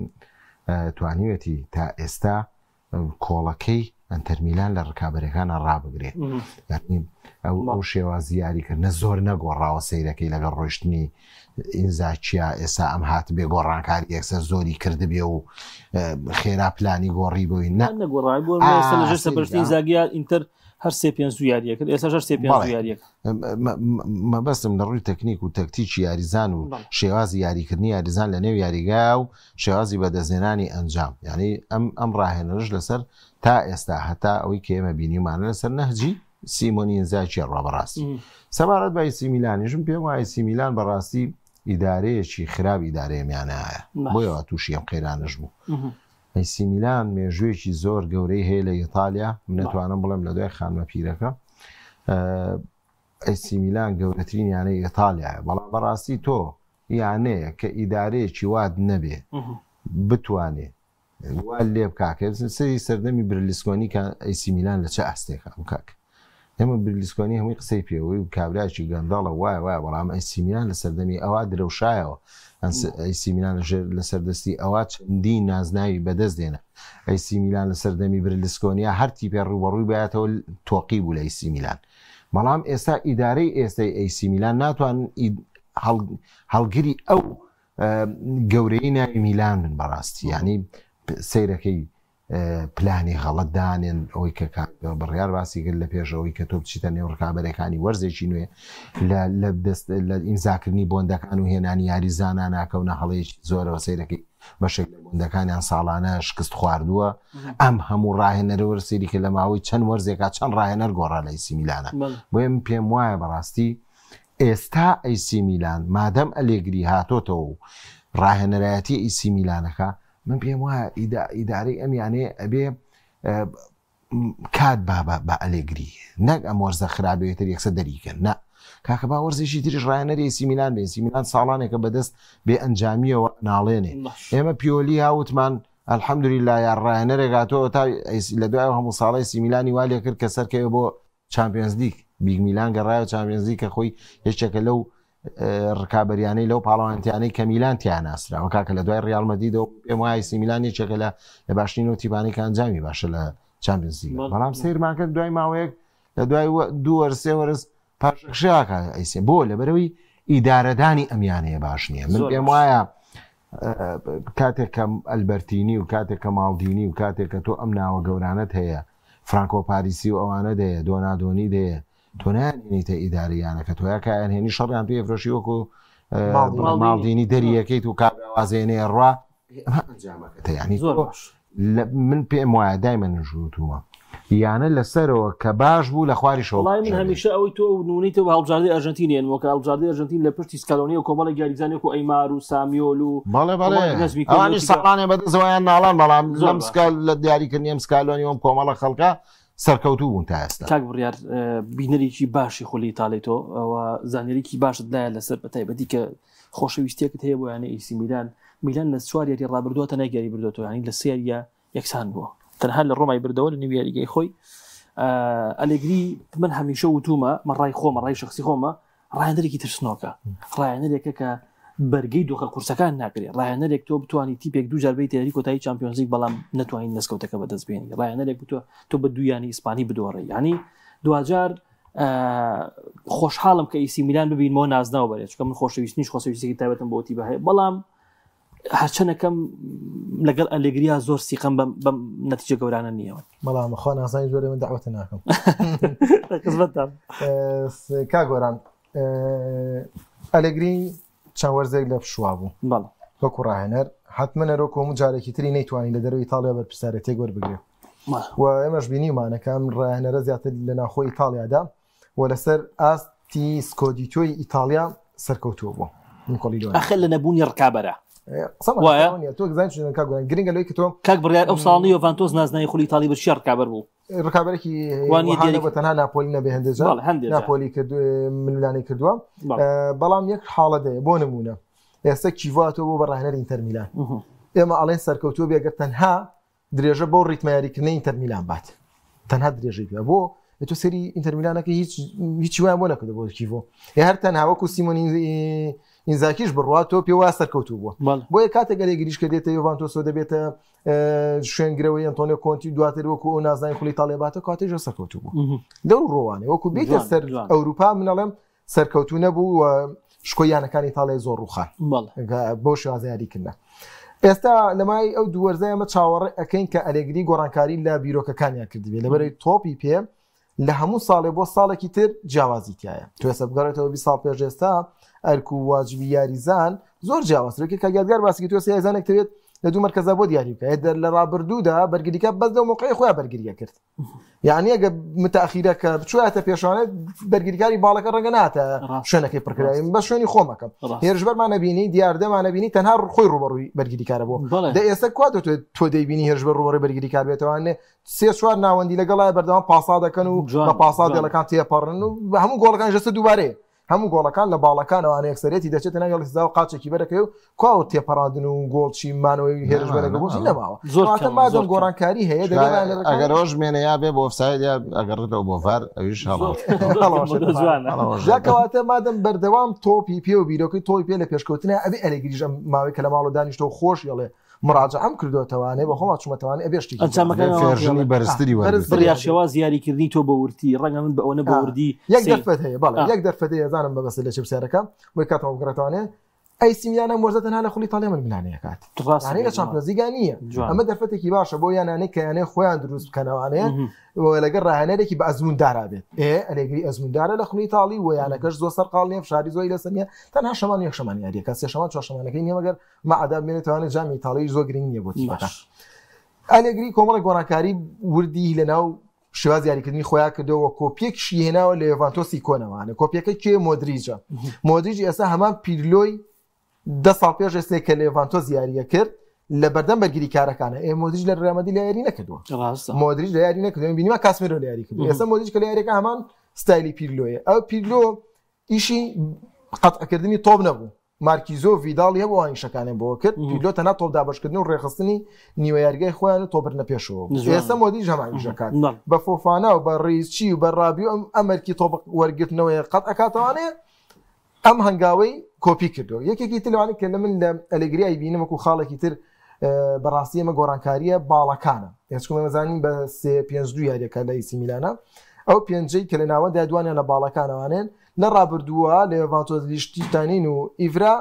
توانیوێتی تا ئێستا کۆڵەکەی ئەنتەرمیلان لە ڕکابەرەکانە ڕابگرێ یعنی ئەو ئەو شێوازی یاریکردنە زۆر نەگۆڕاوە سەیرەکەی لەگەڵ ڕۆشتنی ئینزاکیا ئێستا ئەم هات بێ گۆڕانکاری یەکسەر زۆری کردبێ و خێرا پلانی گۆڕی بۆی نە نەگۆڕای بۆ لەژێر سەرپەرشتی ئینزاگیا ئینتەر هەر سێ پێنج دوو یاریە کرد ئێستا هەر سێ پێنج دوو یاریە مەبەستم لە ڕووی تەکنیک و تەکتیکی یاریزان و شێوازی یاریکردنی یاریزان لە نێو یاریگا و شێوازی بەدەستهێنانی ئەنجام یانی ئەم ئەم ڕاهێنەرش لەسەر تا ئێستا هەتا ئەوەی کە ئێمە بینیومانە لەسەر نەهجی سیمۆنی ئینزاکی ڕا بەڕاستی سەبارەت بە ئیسی میلانیشم پێم وایە ئیسی میلان بەڕاستی ئیدارەیەکی خراپ ئیدارەیە میانایە بۆیەوە تووشی ئەم قەیرانەش بوو ئەیسی میلان مێژوویەکی زۆر گەورەی هەیە لە ئیتالیا من نەتوانم بڵێم لە دوای خانمە پیرەکە ئەیسی میلان گەورەترین یانەی ئیتالیایە بەڵام بەڕاستی تۆ یانەیە کە ئیدارەیەکی وات نەبێ بتوانێ وا لێ بکا کە سەری سەردەمی برلیسکۆنی کە ئەیسی میلان لە چ ئاستێکا بوو کاک ئێمە برلیسکۆنی هەمووی قسەی پێوەی و کابراکی گەندەڵە وایە وایە بەڵام ئەیسی میلان لە سەردەمی ئەوە درەوشایەوە ئەیسی میلان لەژێر لەسەر دەستی ئەوە چەندین نازناوی بەدەست دێنە ئەیسی میلان لە سەردەمی برلیسکۆنیا هەر تیپێ ڕووبەڕووی بایەتەوە تۆقی بوو لە ئەیسی میلان بەڵام ئێستا ئیدارەی ئێستای ئەیسی میلان ناتوانن هەڵگری ئەو گەورەی ناوی میلان بن بەڕاستی ینی سەیرەکەی پلانی غەڵت دانێن ئەوەی کە بڕیار باسی کرد لە پێش ئەوەی کە تۆ بچیتە نێو ڕکابەرەکانی وەرزێکی نوێ لە دەست لە ئیمزاکردنی بۆندەکان و هێنانی یاریزانان ناکەونە هەڵەیەکی زۆرەوە سەیرەکەی بەشێک لە بۆندەکانیان ساڵانە شکست خواردووە ئەم هەموو ڕاهێنەرە وەر سەیری کە لە ماوەی چەند وەرزێکا چەند ڕاهێنەر گۆڕا لە ئیسی میلانە بۆیە من پێم وایە بەڕاستی ئێستا ئەیسی میلان مادەم ئەلێگری هاتۆتەوە و ڕاهێنەرایەتی ئیسی میلانەکە من پێم وایە ئیدارەی ئەم یانەیە ئەبێ کات با بە ئەلێگری نەک ئەم وەرزە خراپێ تر یەکسەر دەریکەن نا کاکە با وەرزێکی تریش ڕایەنەری ئەیسی میلان بێ ئەیسی میلان ساڵانێکە بەدەست بێ ئەنجامیەوە ناڵێنێ ئێمە پیۆلی هاوتمان الحەمدللە یا ڕایەنەرێک هاتەوە تا لە دوای هەموو ساڵی سیمیلانی وا لێ کرد کە سەرکەوێ بۆ چامپیۆنزلیگ بیگ میلان گەڕایەوە چامپیۆنزلیگ کە خۆی یەکێکە لەو ڕکابەریانەی لەو پاڵەوانتیانەی کە میلان تیا ناسراوە کاکە لە دوای ڕیال مەدریدەوە پێم وایە ئەیسی میلان یەکێکە لە لە باشترین ئەو تیپانەی کە ئەنجامی باشە لە چامپیۆنزلیگ بەڵام سەیرمان کرد دوای ماوەیەک لە دوای دوو وەرز سێ وەرز پاشەکشەکە ئەیسێ بۆ لەبەرەوەی ئیدارەدانی ئەم یانەیە باش نییە من پێم وایە کاتێک کە ئەلبەرتینی و کاتێک کە ماڵدینی و کاتێک کە تۆ ئەم ناوە گەورانت هەیە فرانکۆ پاریسی و ئەوانە دەیە دۆنادۆنی دەیە تۆ نایانهێنیتە ئیدارەی یانەکە تۆ یا کایانهێنی شەڕیان پێ فرۆشی وەکو ماڵدینی دەریەکەیت و کابرا وازێنێ ڕوا ئەنجامەکەتە ینی زۆر باش من پێم وایە دایمە نژوتومە یانە لەسەرەوە کە باش بوو لە خواریشەوە وڵی من هەمیشە ئەوەی تۆ نونی تۆ هەڵبژاردەی ئەرژەنتین یان وەکە هەڵبژاردەی ئەرژەنتین لە پشتی سکالۆنی و کۆمەڵێک یاریزانێک و ئەیمار و سامیۆل و بەڵێ بەڵێ ئەوانی ساڵانێ بەدەستەوەیان ناڵان بەڵام لەم سکال لە دیاریکردنی ئەم سکالۆنی ئەم کۆمەڵە خەڵکە سەرکەوتوو بوون تا ئێستا. کاک بڕیار بینەرێکی باشی خولی ئیتاڵی تۆ و زانیاریکی باشت لایە لەسەر بە تایبەتی کە خۆشەویستیەکت هەیە بۆ یانەی ئیسی میلان میلان لە چوار یاری ڕابردووە تەنها یاری بردووەتەوە یانی لە سێ یاریە یەکسان بووە تەنها لە ڕۆمای بردەوە لە نێو یاریگەی خۆی ئەلێگری من هەمیشە وتومە مە ڕای خۆمە ڕای شخصی خۆمە ڕاهێنەرێکی ترسنۆکە ڕاهێنەرێکە کە بەرگەی دۆخە قورسەکان ناگرێت ڕاهێنەرێک تۆ بتانی تیپێک دووجار بیت یاری کۆتایی چمپیۆنزیک بەڵام نتوانین دەستکەوتەکە بەدەست بێنی ڕاهێنەرێک بتوە تۆ بە دویانی ئیسپانی بدۆڕێ ینی دواجار خۆشحاڵم کە ئیسی میلان ببینمەوە نازناو بەرێت چکە من خۆشەویستنیش خۆشەویستێکی تایبەتم بۆ تیبە هەیە بەڵام هەرچەنەکەم لەگەڵ ئەلێگریا زۆر سیقەم بەم نەتیجە گەورانە نییەوە بەڵام خوا نازانی زۆر من داوەتە ناکەم کا گۆران ئەلێگری چەند وەرزێک لە پشوا بوو بەڵێ. وەکو ڕاهێنەر حتمما ئەرۆ کۆمو جارێکی تری نەیتوانی لە دەرەوەی ئیتاڵیا بەرپرسیارێتێک وەربگرێ و ئێمەش بینیمانە کە ئەم ڕاهێنەرە زیاتر لە ناوخۆی ئیتاڵیادا و لەسەر ئاستی سکۆدیتۆی ئیتاڵیا سەرکەوتووە بوو نکۆڵی لەوە ئەخە لە نەبوونی ڕکابەرە وایە تۆ زانین چۆن کاک گۆران گرنگە لەوەی کە تۆ کاک بڕیار ئەو ساڵی یۆڤانتۆس نازناوی خولی ئیتاڵی بە چی ڕکابەر بوو ڕکابەرێکی وانە تەنها ناپۆلی نەبێ هەندێک جار ناپۆلی کرد ململانێی کردووە بەڵام یەک حاڵەت هەیە بۆ نمونە ئێستا کیڤاتۆ بۆ بە ڕاهێنەر ئینتەر میلان ئێمە ئەڵێن سەرکەوتووە بێگەر تەنها درێژە بۆ ڕیتمە یاریکردنی ئینتەر میلان بات تەنها درێژەی پێ بۆ تۆ سەری ئینتەر میلانەکە هیچ هیچ وایان بۆ نەکردو بۆ کیڤۆ هەر تەنها وەکو سیمۆنی ئینزاکیش بڕوا تۆ پێ وا سەرکەوتوو بووە بۆیە کاتێک ئەلێگریش کە دێتە یۆڤانتۆسەوە دەبێتە شوێنگرەوەی ئەنتۆنیۆ کۆنتی دواتر وەکو ئەو نازناوی خولی ئیتاڵیا باتە کاتێژە سەرکەوتوو بوو لەو ڕۆوانێ وەکو بیتە سەر ئەوروپا من ئەڵێم سەرکەوتوو نەبوو و شکۆی یانەکانی ئیتاڵیا زۆر ڕووخان بۆ شێوازە یاریکردنە ئێستا لەمای ئەو دوو وەرزە ئێمە چاوەڕێ ئەەکەین کە ئەلێگری گۆڕانکاری لە بیرۆکەکانیان کردبێ لەبەرەی تۆپی پێ لە هەموو ساڵێ بۆ ساڵێکی تر جیاوازی تایە تو ئێستا بگەڕێتەوە 20 ساڵ پێش ئێستا ئەرک و واجبی یاریزان زۆر جیاوازترە کە یادگار باسی تو ئێستا یاریزانێک دەوێت لە دوو مەرکەزا بۆ دیاری بکە دەر لە ڕابردوودا بەرگریکە بەس لەو موقعی خۆیان بەرگریە کرد یعنی ئەگە متاخیرەکە بچواتە پێشانە بەرگریکاری باڵەکە ڕەنگە ناتە شوێنەکەی پڕکرایم بە شوێنی خۆمەکەم هێرشبەرمان نەبینی دیاردەمان نەبینی تەنها خۆی ڕوبەڕووی بەرگریکارە بۆ دە ئێستا کوا تۆ دەیبینی هێرشبەر ڕوبەڕووی بەرگریکار بێتەوانێ سێ چوار ناوەندی لەگەڵای بەردەوام پاسا دەکەن و بە پاسا دێڵەکان تێپەڕن و هەموو گۆڵەکان ژەسە دووبارەیە هەموو گۆڵەکان لە باڵەکانەوانە یەکسەرێتی دەچێتە ناو هێڵی سزا و قاچێکی بەرەکەی و کوا و تێپەڕاندن و گۆڵچی مانەوەی هێرش بەرەکە بۆچی نەماوە زۆر مادەم گۆڕانکاری هەیە ئەگەر ڕۆژ مێنە یا بێ بۆ ئۆفساید یا ئەگەڕێتەوە بۆ ڤار ئەویش هەڵەوەشێتەواتە مادەم بەردەوام تۆپی پێ و بیرۆکەی تۆی پێ لە پێشکەوتنە ئەبێ ئەلێگریژ ئەم ماوەی کە لە ماڵ و دانیشتەوە خۆش یڵێ مراجعەم کردۆتەوانێ بە خۆما چوومەتەوانێ ئەبێ شتێکی ئەنجامەکان version ی بەرزتری وەرگرت. بڕیار شێوازی یاریکردنی تۆ بە وردی ڕەنگە من بە ئەوەنە بە وردی یەک دەرفەت هەیە بەڵێ یەک دەرفەت هەیە زانم بە بەسە لە چ پرسیارەکە بۆی کاتەوە بگەڕێتەوانێ ئەیسی میلان ئەم وەرزە تەنها لە خولی ئیتاڵیا ململانێ ئەکات یانەی لە چامپیۆنزلیگا نییە ئەمە دەرفەتێکی باشە بۆ یانانەی کە یانەی خۆیان دروست بکەنەوانێ لەگەڵ ڕاهێنەرێکی بە ئەزموندارا بێت ئێ ئەلێگری ئەزموندارە لە خولی ئیتاڵی و یانەکەش زۆر سەرقاڵ نییە فشاری زۆری لەسەر نییە تەنها شەمان یەک شەمان یاریەکە سێ شەمان چوار شەمانەکەی نییە مەگەر مەعدا بمێنێتەوانێ جامی ئیتاڵیش زۆر گرنگ نییە بۆ تیپەکە ئەلێگری کۆمەڵێک گۆڕانکاری وردی لەناو شێواز یاریکردنی خۆیان کردەوە کۆپیەکشی هێناوە لە یۆڤانتۆسی کۆنەوانە کۆپیەکە کێ مۆدریجە مۆدریج ئێستا هەمان پیرلۆی ده ساڵ پێش ئێستا کە لە یۆڤانتۆس یاریە کرد لە بەردەم بەرگری کارەکانە ئێ مۆدریج لە ریال مەدرید لە یاری نەکردووە مۆدریج لە یاری نەکردووە بینیما کاسمیرۆ لە یاری کردووە ئێستا مۆدریج کە لە یاریەکە هەمان ستایلی پیرلۆیە ئەو پیرلۆ ئیشی قەتعکردنی تۆپ نەبوو مارکیزۆ و ڤیداڵی هەبوو ئەوان ئیشەکانیان بۆ کرد پیرلۆ تەنها تۆپ دابەشکردن و ڕێکخستنی نیوە یاریگای خۆیان و تۆپبردنە پێشەوە بوو. ئێستا مۆدریچ هەمان ئیش دەکات بە فۆفانا و بە ڕیچی و بە ڕابیۆ ئەم ئەمەرکی تۆپ وەرگرتنەوەی قەت ئەکاتەوانێ ئەم هەنگاوەی کۆپی کردو یەکێکی تر لەوانەی کە لە من لە ئەلێگری ئەیبینم وەکو خاڵێکی تر بەڕاستی ئەمە گۆڕانکارییە باڵەکانە ئێسکو مەزانین بە سێ پێنج دوو یاریەکە لە ئیسی میلانە ئەو پێنجەی کە لە ناوەندە دوانیان لە باڵەکانەوانێن لە ڕابردووە لە یۆڤانتۆس لیشتیتانین و ئیڤرا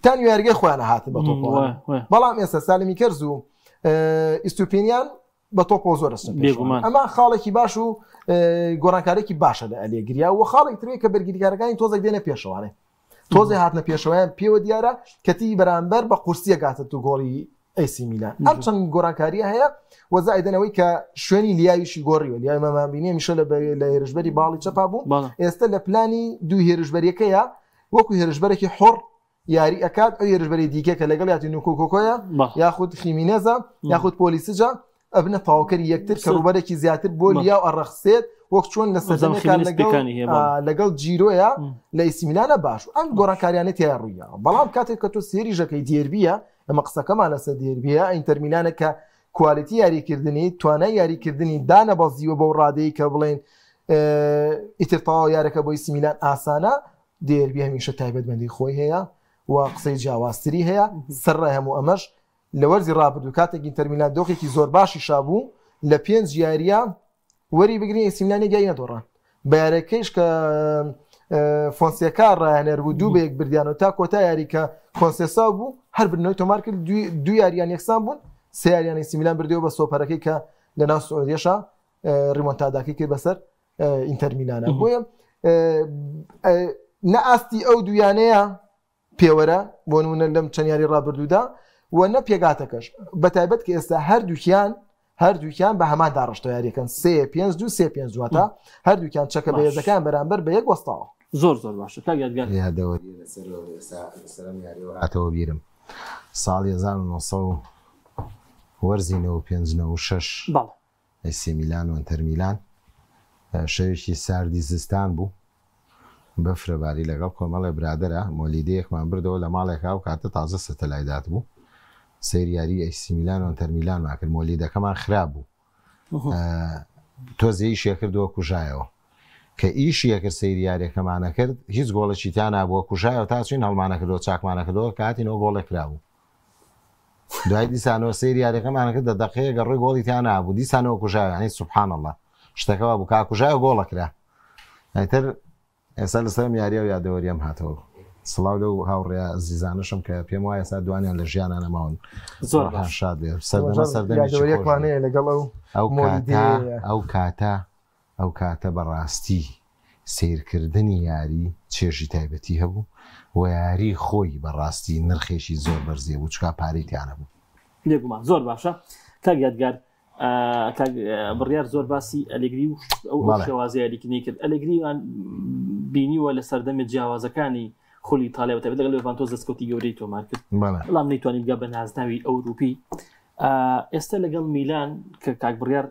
تا یاریگەی خۆیان هاتن بە تۆپەوە بەڵام ئێستا سالمی کەرز و ئیستوپینیان بە تۆپەوە زۆر ئەچنە پێشەوە. ئەمە خاڵێکی باش و گۆڕانکارێکی باشە لە ئەلێگریا و خاڵێک ترێ کە بەرگریکارەکانی تۆزێک دێنە پێشەوانێ تۆزێ هاتنە پێشەوەیان پێوە دیارە کەتی بەرامبەر بە قورسیە گاتە تو گۆڵی ئەیسی میلان ئەم چەند گۆڕانکاریە هەیە و زایدنەوەی کە شوێنی لیاویشی گۆڕیوە لیاوی مەمانبینی میشە لە لە هێرشبەری باڵی چەپا بوو ئێستا لە پلانی دوو هێرشبەریەکەیە وەکو هێرشبەرێکی حڕ یاری ئەکات ئەو هێرشبەری دیکە کە لەگەڵ یاتی نوکۆکۆکۆیە یاخود خیمینێزە یاخود پۆلیسجە ئەبنە تەواوکەری یەکتر کە ڕووبەرێکی زیاتر بۆ لیاو ئەڕەخسێت وەک چۆن لە سەردەمەکان لەگەڵ جیرۆیە لە ئیسمیلانە باش و ئەم گۆڕانکاریانە تیا ڕوویە بەڵام کاتێک کە تۆ سێری ژەکەی دێربیە ئەمە قسەکەمان لەسەر دێربیە ئینتەرمیلانە کە کوالیتی یاریکردنی توانای یاریکردنی دانەبەزیوە بەو ڕادەی کە بڵێن ئیتر تەواو یارەکە بۆ ئیسمیلان ئاسانە دێربی هەمیشە تایبەتمەندی خۆی هەیە و قسەی جیاوازتری هەیە سەرڕای هەموو ئەمەش لە وەرزی رابردوو کاتێک ئینتەر میلان دۆخێکی زۆر باشی شابوو لە پێنج یاریە وەری بگرین ئەیسی میلان یەک یاری نەدۆڕان بە یاریەکەیش کە فۆنسێکا ڕاهێنەر بوو دوو بە یەک بردیان و تا کۆتا یاری کە کۆنسێسا بوو هەر بردنەوەی تۆمار کرد دوو یاریان یەکسان بوون سێ یاریان ئەیسی میلان بردەوە بە سۆپەرەکەی کە لە ناو سعودیەشا ریمۆنتاداکەی کرد بەسەر ئینتەر میلانە بۆیە نە ئاستی ئەو دویانەیە. پێوەرە بۆ نمونە لەم چەند یاری ڕابردوودا و نە پێگاتەکەش بە تایبەت کە ئێستا هەردووکیان هەردووکیان بە هەمان داڕشتە یاریەکەن سێ پێنج دوو سێ پێنج واتە هەردووکیان چەکە بەهێزەکان بەرامبەر بە یەک وەستاوە. زۆر زۆر باشە کاک یادگار. یادەوەری لەسەر ئێستا لەسەر ئەم یاریەوە هاتەوە بیرم ساڵی 1900 وەرزی 95 96 بەڵێ. ئەیسی میلان و ئەنتەر میلان شەوێکی ساردی زستان بوو بەفرە باری لەگەڵ کۆمەڵێ برادەرا مۆلیدەیەکمان بردەوە لە ماڵێکا ئەو کاتە تازە سەتەلایت بوو سەیر یاری ئەیسی میلان و ئەنتەر میلانمان کرد مۆلیدەکەمان خراپ بوو تۆزێ ئیشێ کردووە کوژایەوە کە ئیشی ئەکرد سەیری یاریەکەمانە کرد هیچ گۆڵێکی تیا نابووە کوژایەوە تا چوین هەڵمانەکردەوە چاکمانەکردەوە کە هاتینەوە گۆڵێک کرابوو دوای دیسانەوە سەیری یاریەکەمانە کرد دە دەقەیە گەڕۆی گۆڵی تیا نابوو دیسانەوە کوژایەوە یعنی سبحان الله شتەکە وا بوو کا کوژایەوە گۆڵە کرا ئیتر ئێستا لەسەر ئەم یاریە و یادەوەریەم هاتەوە. سڵاو لەو هاوڕێ ئەزیزانەشم کە پێم وایە ئێستا دوانیان لە ژیانا نەماون. زۆر ڕۆحیان باش. شاد بێ. سەردەمە سەردەمێکی خۆش یادەوەریەکمان بوو. هەیە لەگەڵ ئەو ئەو کاتە مۆلیدەیە. ئەو کاتە ئەو کاتە بەڕاستی سەیرکردنی یاری چێژی تایبەتی هەبوو و یاری خۆی بەڕاستی نرخێکی زۆر بەرزی هەبوو چونکا پارەی تیا نەبوو. بێگومان زۆر باشە کاک یادگار کاک بڕیار زۆر باسی ئەلێگری و ئەو شێوازی یاریکردنی کرد ئەلێگریان بینیوە لە سەردەمی جیاوازەکانی خولی ئیتالیا بەتایبەت لەگەڵ یۆڤانتۆس دەستکەوتی گەورەی تۆمار کرد بەڵام نەیتوانی بگا بە نازناوی ئەوروپی ئێستا لەگەڵ میلان کە کاک بڕیار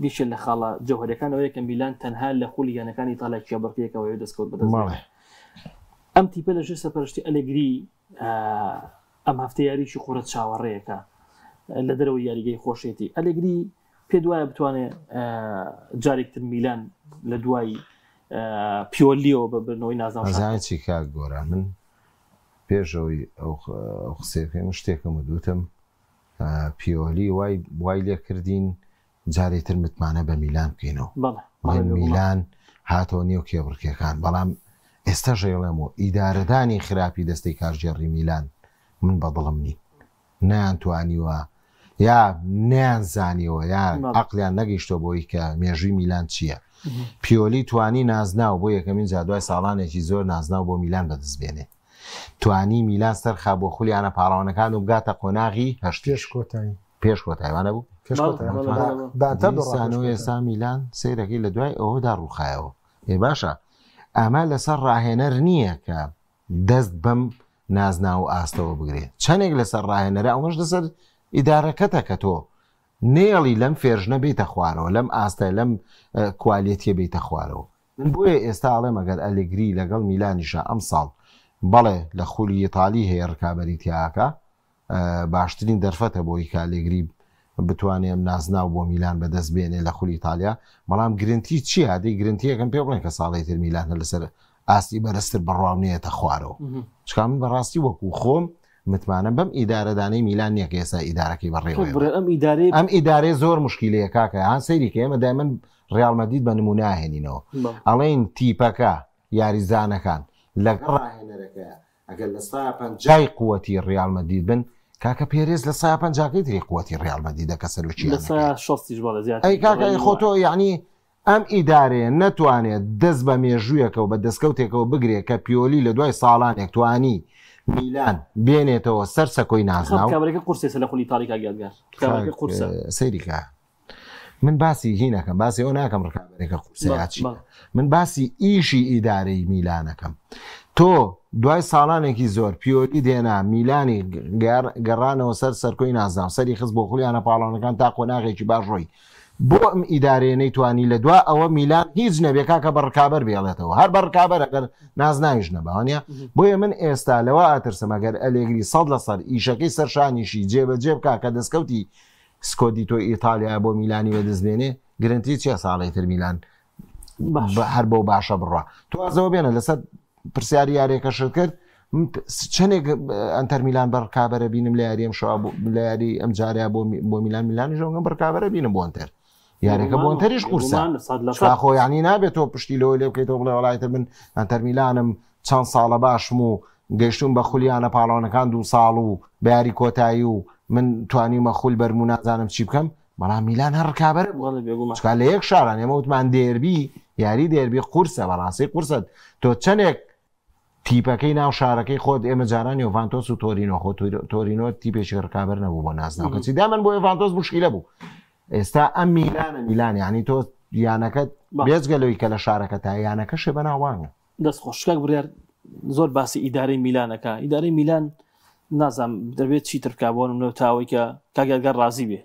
یەکێ لە خاڵە جەوهەرەکان ئەوەیە کە میلان تەنها لە خولی یانەکانی ئیتالیا کێبڕکێکەوەی دەستکەوت بەدەست ئەم تیپە لەژێر سەرپەرشتی ئەلێگری ئەم هەفتە یاریی قورە چاوەڕێیەکە لە دەرەوەی یاریگەی خۆشێتی ئەلێگری پێ دوایە بتوانێت جارێکتر میلان لە دوای پیۆلیەوە بە بردنەوەی نازناو شاد ئەزانی چی کاک گۆران من پێشەوەی ئەو قسەیە بکەین من شتێکم وت وتم پیۆلی وای وای لێ کردین جارێ تر متمانە بە میلان بکەینەوە بەڵێ بەڵێ میلان هاتەوە نێو کێبڕکێکان بەڵام ئێستاش ئەیڵێم و ئیدارەدانی خراپی دەستەی کارگێڕی میلان من بەدڵم نین نەیان توانیوە یا نەیان زانیوە یا عەقڵیان نەگەیشتوە بۆی کە مێژووی میلان چییە پیۆلی توانی نازناو بۆ یەکەمین جار دوای ساڵانێکی زۆر نازناو بۆ میلان بەدەست بێنێ توانی میلان سەرخا بۆ خولی یانە پاڵەوانەکان و بگاتە قۆناغی هەشتیش پێش کۆتایی پێش کۆتایی وانە بوو پێش کۆتایی بە ئەنتەر دۆڕا پێش دیسانەوە کۆتایی. ئێستا میلان سەیرەکەی لە دوای ئەوەدا ڕووخایەوە ئێ باشە ئەمە لەسەر ڕاهێنەر نییە کە دەست بەم نازناو و ئاستەوە بگرێ چەندێک لەسەر ڕاهێنەرە ئەوەش لەسەر ئیدارەکەتە کە تۆ نێڵی لەم فێرژنە بیتە خوارەوە لەم ئاستە لەم کوالێتیە بیتە خوارەوە من بۆیە ئێستا ئەڵێم ئەگەر ئەلێگری لەگەڵ میلانیشا ئەمساڵ بەڵێ لە خولی ئیتالی هەیە ڕکابەری تیاکە باشترین دەرفەتە بۆی کە ئەلێگری بتوانێ ئەم نازناو بۆ میلان بەدەست بێنێ لە خولی ئیتالیا بەڵام گرنتی چییە دەی گرنتیەکەم پێ بڵێن کە ساڵی تر میلان هەر لەسەر ئاستی بەرزتر بڕوا و نێتە خوارەوە چکا من بەڕاستی وەکو خۆم متمانەم بەم ئیدارەدانەی میلان نییە کە ئێستا ئیدارەکەی بەڕێوەیە بڕێ ئەم ئیدارەیە ئەم ئیدارەیە زۆر مشکیلەیە کاکە هان سەیری کە ئێمە دایمەن ڕیاڵ مەدرید بە نمونە ئەهێنینەوە ئەڵێین تیپەکە یاریزانەکان لەگەڵ ڕاهێنەرەکەیە ئەگەر لە سایە پەنجای قوتی ڕیاڵ مەدرید بن کاکە پێرێز لە سایە پەنجاکەی تری قوتی ڕیاڵ مەدریدە کە سەرۆکی لە یانەکەیە. سایە شەستیش بەڵێ زیاتر ئەی کاکە ئەی بەڵێ خۆ تۆ یەعنی ئەم ئیدارەیە نەتوانێت دەست بە مێژوویەکەوە بە دەستکەوتێکەوە بگرێت کە پیۆلی لە دوای ساڵانێک توانی میلان بێنێتەوە سەر سەکۆی نازناو. ڕکابەرەکە قورسە لە خولی ئیتاڵی کاک یادگار ڕکابەرەکە قورسە. سەیری کە من باسی هی نەکەم باسی ئەو ناکەم ڕکابەرەکە قورسە یا چی من باسی ئیشی ئیدارەی میلانەکەم تۆ دوای ساڵانێکی زۆر پیۆلی دێنا میلانی گەڕانەوە سەر سەرکۆی نازناو سەری خست بۆ خولیانە پاڵەوانەکان تا قۆناغێکی باش ڕۆی بۆ ئەم ئیدارەیە نەیتوانی لە دوا ئەوە میلان هیچ نەبێ کاکە بە ڕکابەر بێڵێتەوە هەر بە ڕکابەر ئەگەر نازناویش نەباوانە بۆیە من ئێستا لەوە ئەترسم ئەگەر ئەلێگری سەد لە سەر ئیشەکەی سەرشانیشی جێبەجێ بکا کە دەستکەوتی سکۆدیتۆی ئیتالیا بۆ میلانی بەدەست بێنێ گرنتی چیە ساڵی تر میلان هەر بەو باشە بڕوا تۆ ئازەوە بێنە لەسەر پرسیاری یاریەکەشت کرد چەندێک ئەتەر میلان بە ڕکابەرە بینم لە یاریەم شەوا لە یاری ئەم جارە بۆ بۆ میلان میلانی ژەنگە بڕکابەرە بینم بۆ ئەتەر یاریەکە بۆ ئەتەریش قورسە خۆ ینی نابێت تۆ پشتی لەوە لێ بکەیتەوە بڵێ وڵایتە من ئەتەر میلانم چەند ساڵە باشم و گەشتوم بە خولیانە پاڵەوانەکان دوو ساڵ و بەیاری کۆتایی و من توانیمە خول بەرم و نازانم چی بکەم بەڵام میلان هەر ڕکابەرە بوو چکا لە یەک شاران ئێمە وتمان دێربی یاری دێربی قورسە بەڕاستی قورسە تۆ چەندێک تیپەکەی ناو شارەکەی خۆت ئێمە جاران یۆڤانتۆس و تۆرینۆ خۆ تۆرینۆ تیپێکی ڕکابەر نەبوو بۆ نازناو کەچی دامن بۆ یۆڤانتۆس مشکیلە بوو ئێستا ئەم میلانە میلان یعنی تۆ یانەکە بێجگە لەوەی کە لە شارەکە تا یانەکەشێ بەناوانگە. دەست خۆش کاک بڕیار زۆر باسی ئیدارەی میلانەکە ئیدارەی میلان نازانم دەبێت چیتر بکا بۆ نمونە تاوەی کە کاک یادگار ڕازی بێ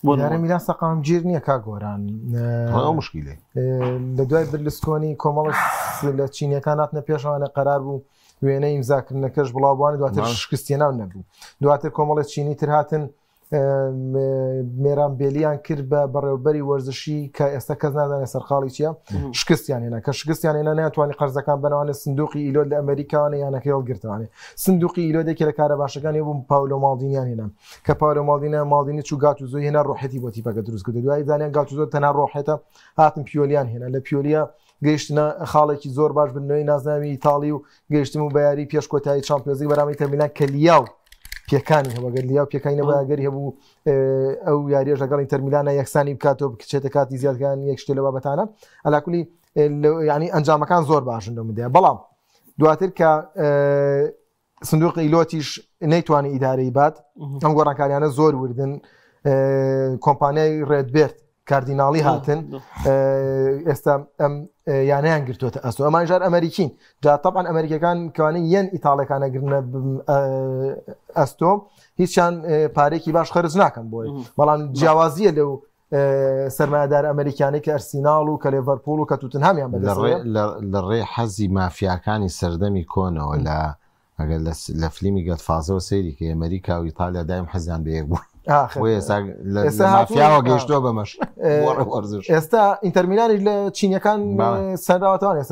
بۆ نمونە. میلان سەقامگیر نییە کاک گۆران ئەو مشکیلەی لە دوای برلسکۆنی کۆمەڵ لە چینیەکان هاتنە پێشوانە قەرار بوو وێنەی ئیمزاکردنەکەش بڵاوبووان دواتر شکستێناو نەبوو دواتر کۆمەڵی چینی تر هاتن مێران بێلیان کرد بە بەڕێوبەری وەرزشی کە ئێستا کەس نازانێت سەرقاڵی چییە شکستیان هێنا کە شکستیان هێنا ناتوانانی قەرزەکان بنەوانە سندوقی ئیلۆد لە ئەمریکاوانە یانەکەی هەڵگرتوانێ سندوقی ئیلۆدێکی لە کارە باشەکانی بوو پاولۆ ماڵدینیان هێنا کە پاولۆ ماڵدینە ماڵدینی چوو گاتوزۆی هێنا ڕۆحەتی بۆ تیپەکە دروست کرد دوای زانیان گاتوزۆ تەنها ڕۆحێتە هاتن پیۆلیان هێنا لە پیۆلیە گەیشتنە خاڵێکی زۆر باش بردنەوەی نازناوی ئیتاڵی و گەیشتن و بە یاری پێش کۆتایی چامپیۆنزلیگ بەرامبەر ئینتەر میلان کە لیاو پێکانی هەبوو گەر لیاو پێکانی نەبوو ئەگەری هەبوو ئەو یاریەش لەگەڵ ئینتەر میلانە یەکسانی بکاتەوە بکچێتە کاتی زیادکان یەک شتێ لە بابەتانە ئەلاکولی ینی ئەنجامەکان زۆر باشن لەو مدەیە بەڵام دواتر کە سندوقی ئیلۆتیش نەیتوانی ئیدارەی بات ئەم گۆڕانکاریانە زۆر وردن کۆمپانیای ڕێدبێرت کاردیناڵی هاتن ئێستا ئەم یانیان گرتوێتە ئەستۆ ئەمان ژار ئەمریکین جا طبعا ئەمریکەکان کەوانە یەن ئیتاڵەکانە گرنە ئەستۆ هیچیان پارێکی باش خرج ناکەن بۆی بەڵام جیاوازیە لەو سەرمایەدار ئەمریکیانەی کە ئەرسیناڵ و کە لێڤەرپوڵ و کە توتنهامیان بەدەستەوەیە. لە ڕێی حەزی مافیاکانی سەردەمی کۆنەوە لە ئەگەر لە فلیمی گەدفازەوە سەیری کەی ئەمریکا و ئیتالیا دایم حەزیان بە یەک بوو بۆیە ئێستا لە مافیاوە گەیشتووە بەمەش وەرزش ئێستا ئینتەرمیلانیش لە چینیەکان سەراوەتوانێ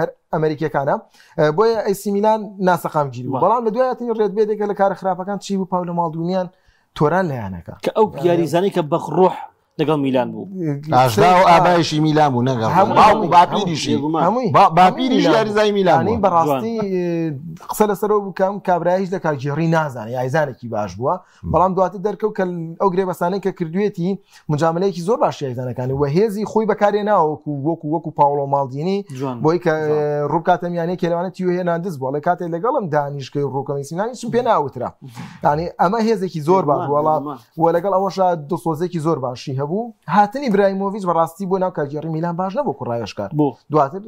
هەر ئەمریکیەکانە بۆیە ئەیسی میلان ناسەقامگیر بوو بەڵام لە دوایاتنی ڕێت بێتێکە لە کارە خراپەکان چی بوو پاولۆ ماڵدونیان تۆران لە یانەکە. کە ئەو یاریزانەی کە بە ڕۆح لەگەڵ میلان بوو. ئاژدا و ئابایشی میلان بوو نەگەڵ باوک و باپیریشی هەمووی باپیریش یاریزای میلان بوو. بەڕاستی قسە لەسەرەوە بوو کە ئەم کابرای هیچ لە کارگێڕی نازانێ یاریزانێکی باش بووە بەڵام دواتر دەرکەوت کە ئەو گرێبەستانەی کە کردوێتی مجاملەیەکی زۆر باش یاریزانەکانی و هێزی خۆی بەکارێناوە وەکو وەکو وەکو پاوڵۆ ماڵدینی بۆی کە ڕووبکاتە میانەی کێلوانە تیو هێناندز بۆ ئەڵێ کاتێ لەگەڵم دانیشکەی ڕووکەمی سینانی چم پێ ناوترا ینی ئەمە هێزێکی زۆر باش وڵا و لەگەڵ ئەوەشا دڵسۆزێکی زۆر باشی هەبوو هاتنی ئیبراهیمۆڤیچ بەڕاستی بۆ ناو کارگێڕی میلان باش نەبوو کوڕایشکار بۆ دواتر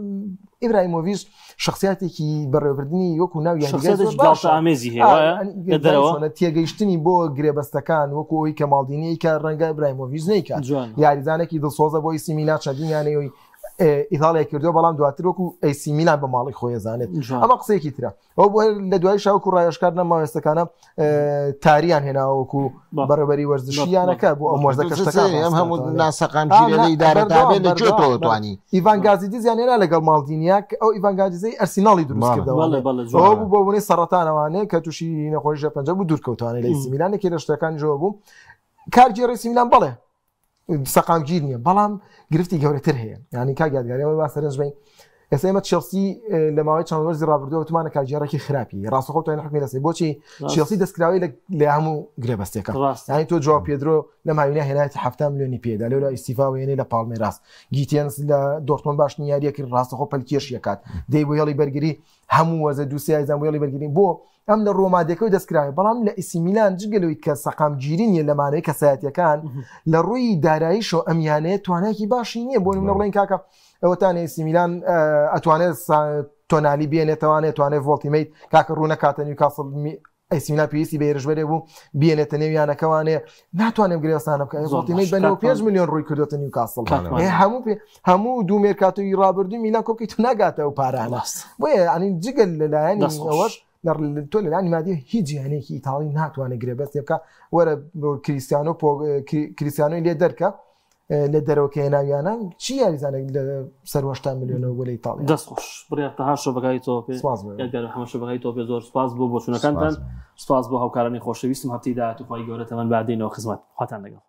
ئیبراهیمۆڤیچ شخصیاتێکی بەڕێوەبردنی وەکو ناو یاریگای هەیە لە دەرەوە تێگەیشتنی بۆ گرێبەستەکان وەکو ئەوی کە ماڵدینی کە ڕەنگە ئیبراهیمۆڤیچ نەیکات یاریزانێکی دڵسۆزە بۆ ئیسی میلان چەندین یانەی ئیتاڵیا کردووە بەڵام دواتر وەکو ئەیسی میلان بە ماڵی خۆی زانێت ئەمە قسەیەکی ترە ئەو بۆ لە دوای شاوکو ڕایشکار نەماوێستەکانە تاریان هێناوەکو بەڕێبەری وەرزشیانەکە بۆ ئەم وەرزە کەشتەکان ئەم هەموو ناسەقامگیری لە ئیدارە تابێ لە کوێ تۆ توانی ئیڤان گازیدیزیان هێنا لەگەڵ ماڵدینیا کە ئەو ئیڤان گازیزەی ئەرسیناڵی دروست کردەوە ئەوە بوو بۆ بوونی سەرەتانەوانێ کە تووشی نەخۆشی شێرپەنجە بوو دوورکەوتوانێ لە ئیسی میلان یەکێ لە شتەکانی ژەوە بوو کارگێڕی ئیسی میلان بەڵێ سەقامگیر نییە بەڵام گرفتی گەورەتر هەیە یعنی کاک یادگاری ئەوەی وا سەرنج بین ئێستا ئێمە چێڵسی لە ماوەی چەند وەرزی ڕابردووە وتمانە کارگێڕێکی خراپی ڕاستەخۆ توانین حکمی لەسەر بۆچی چێڵسی دەستکراوی لە هەموو گرێبەستێکە یعنی تۆ جواو پێدرۆ لە ماوینە هێنایەتی 70 ملیۆنی پێدا لەولا ئیستیفا وێنەی لە پاڵمێراس گیتێنس لە دۆرتمۆند باش نیاریە کرد ڕاستەخۆ پەلکێش یەکات دەی بۆ هێڵی بەرگری هەموو وەرزە دوو سێ یاریزان بۆ هێڵی بەرگری بۆ ئەم لە ڕووە مادیەکەوە دەستکراوە بەڵام لە ئیسی میلان جگە لەوەی کە سەقامگیری نییە لە مانەوەی کەسایەتیەکان لە ڕووی داراییشەوە ئەم یانەیە توانایەکی باشی نییە بۆ نمونە بڵێن کاکە ئەوەتانێ ئیسی میلان ئەتوانێت تۆنالی بێنێتەوانێت توانێت ڤۆڵتیمیت کاکە ڕوو نەکاتە نیوکاسڵ ئەیسی میلان پێویستی بە هێرشبەرێ بوو بێنێتە نێو یانەکەوانێ ناتوانێت گرێبەستانە بکات ڤۆڵتیمیت بە 95 میلیۆن ڕووی کردوتە نیوکاسڵ هەموو پێ هەموو دوو مێرکاتۆی ڕابردووی میلان کۆبکەیت و ناگاتە ئەو پارانە بۆیە یعنی جگە لەلایەنی ئەوەش تۆ لەلایەنی مادی هیچ یانەیەکی ئیتاڵی ناتوانێت گرێبەستێ بکە وەرە کریسیانۆ کریسیانۆی لێ دەرکە لە دەرەوە کە هێناویانە چی یاریزانێک لە سەروەشتا ملیۆنەوە بۆ لە ئیتاڵیا دەست خۆش بڕیار تەها شۆبەکانی تۆپێ یادگار محەممەد شۆبەکانی تۆپێ زۆر سپاس بۆ بۆچوونەکانتان سپاس بۆ هاوکارانی خۆشەویستم هەفتەی داهاتوو خوای گەورە تەمەن بادەینەوە خزمەت خواتان لەگەڵ.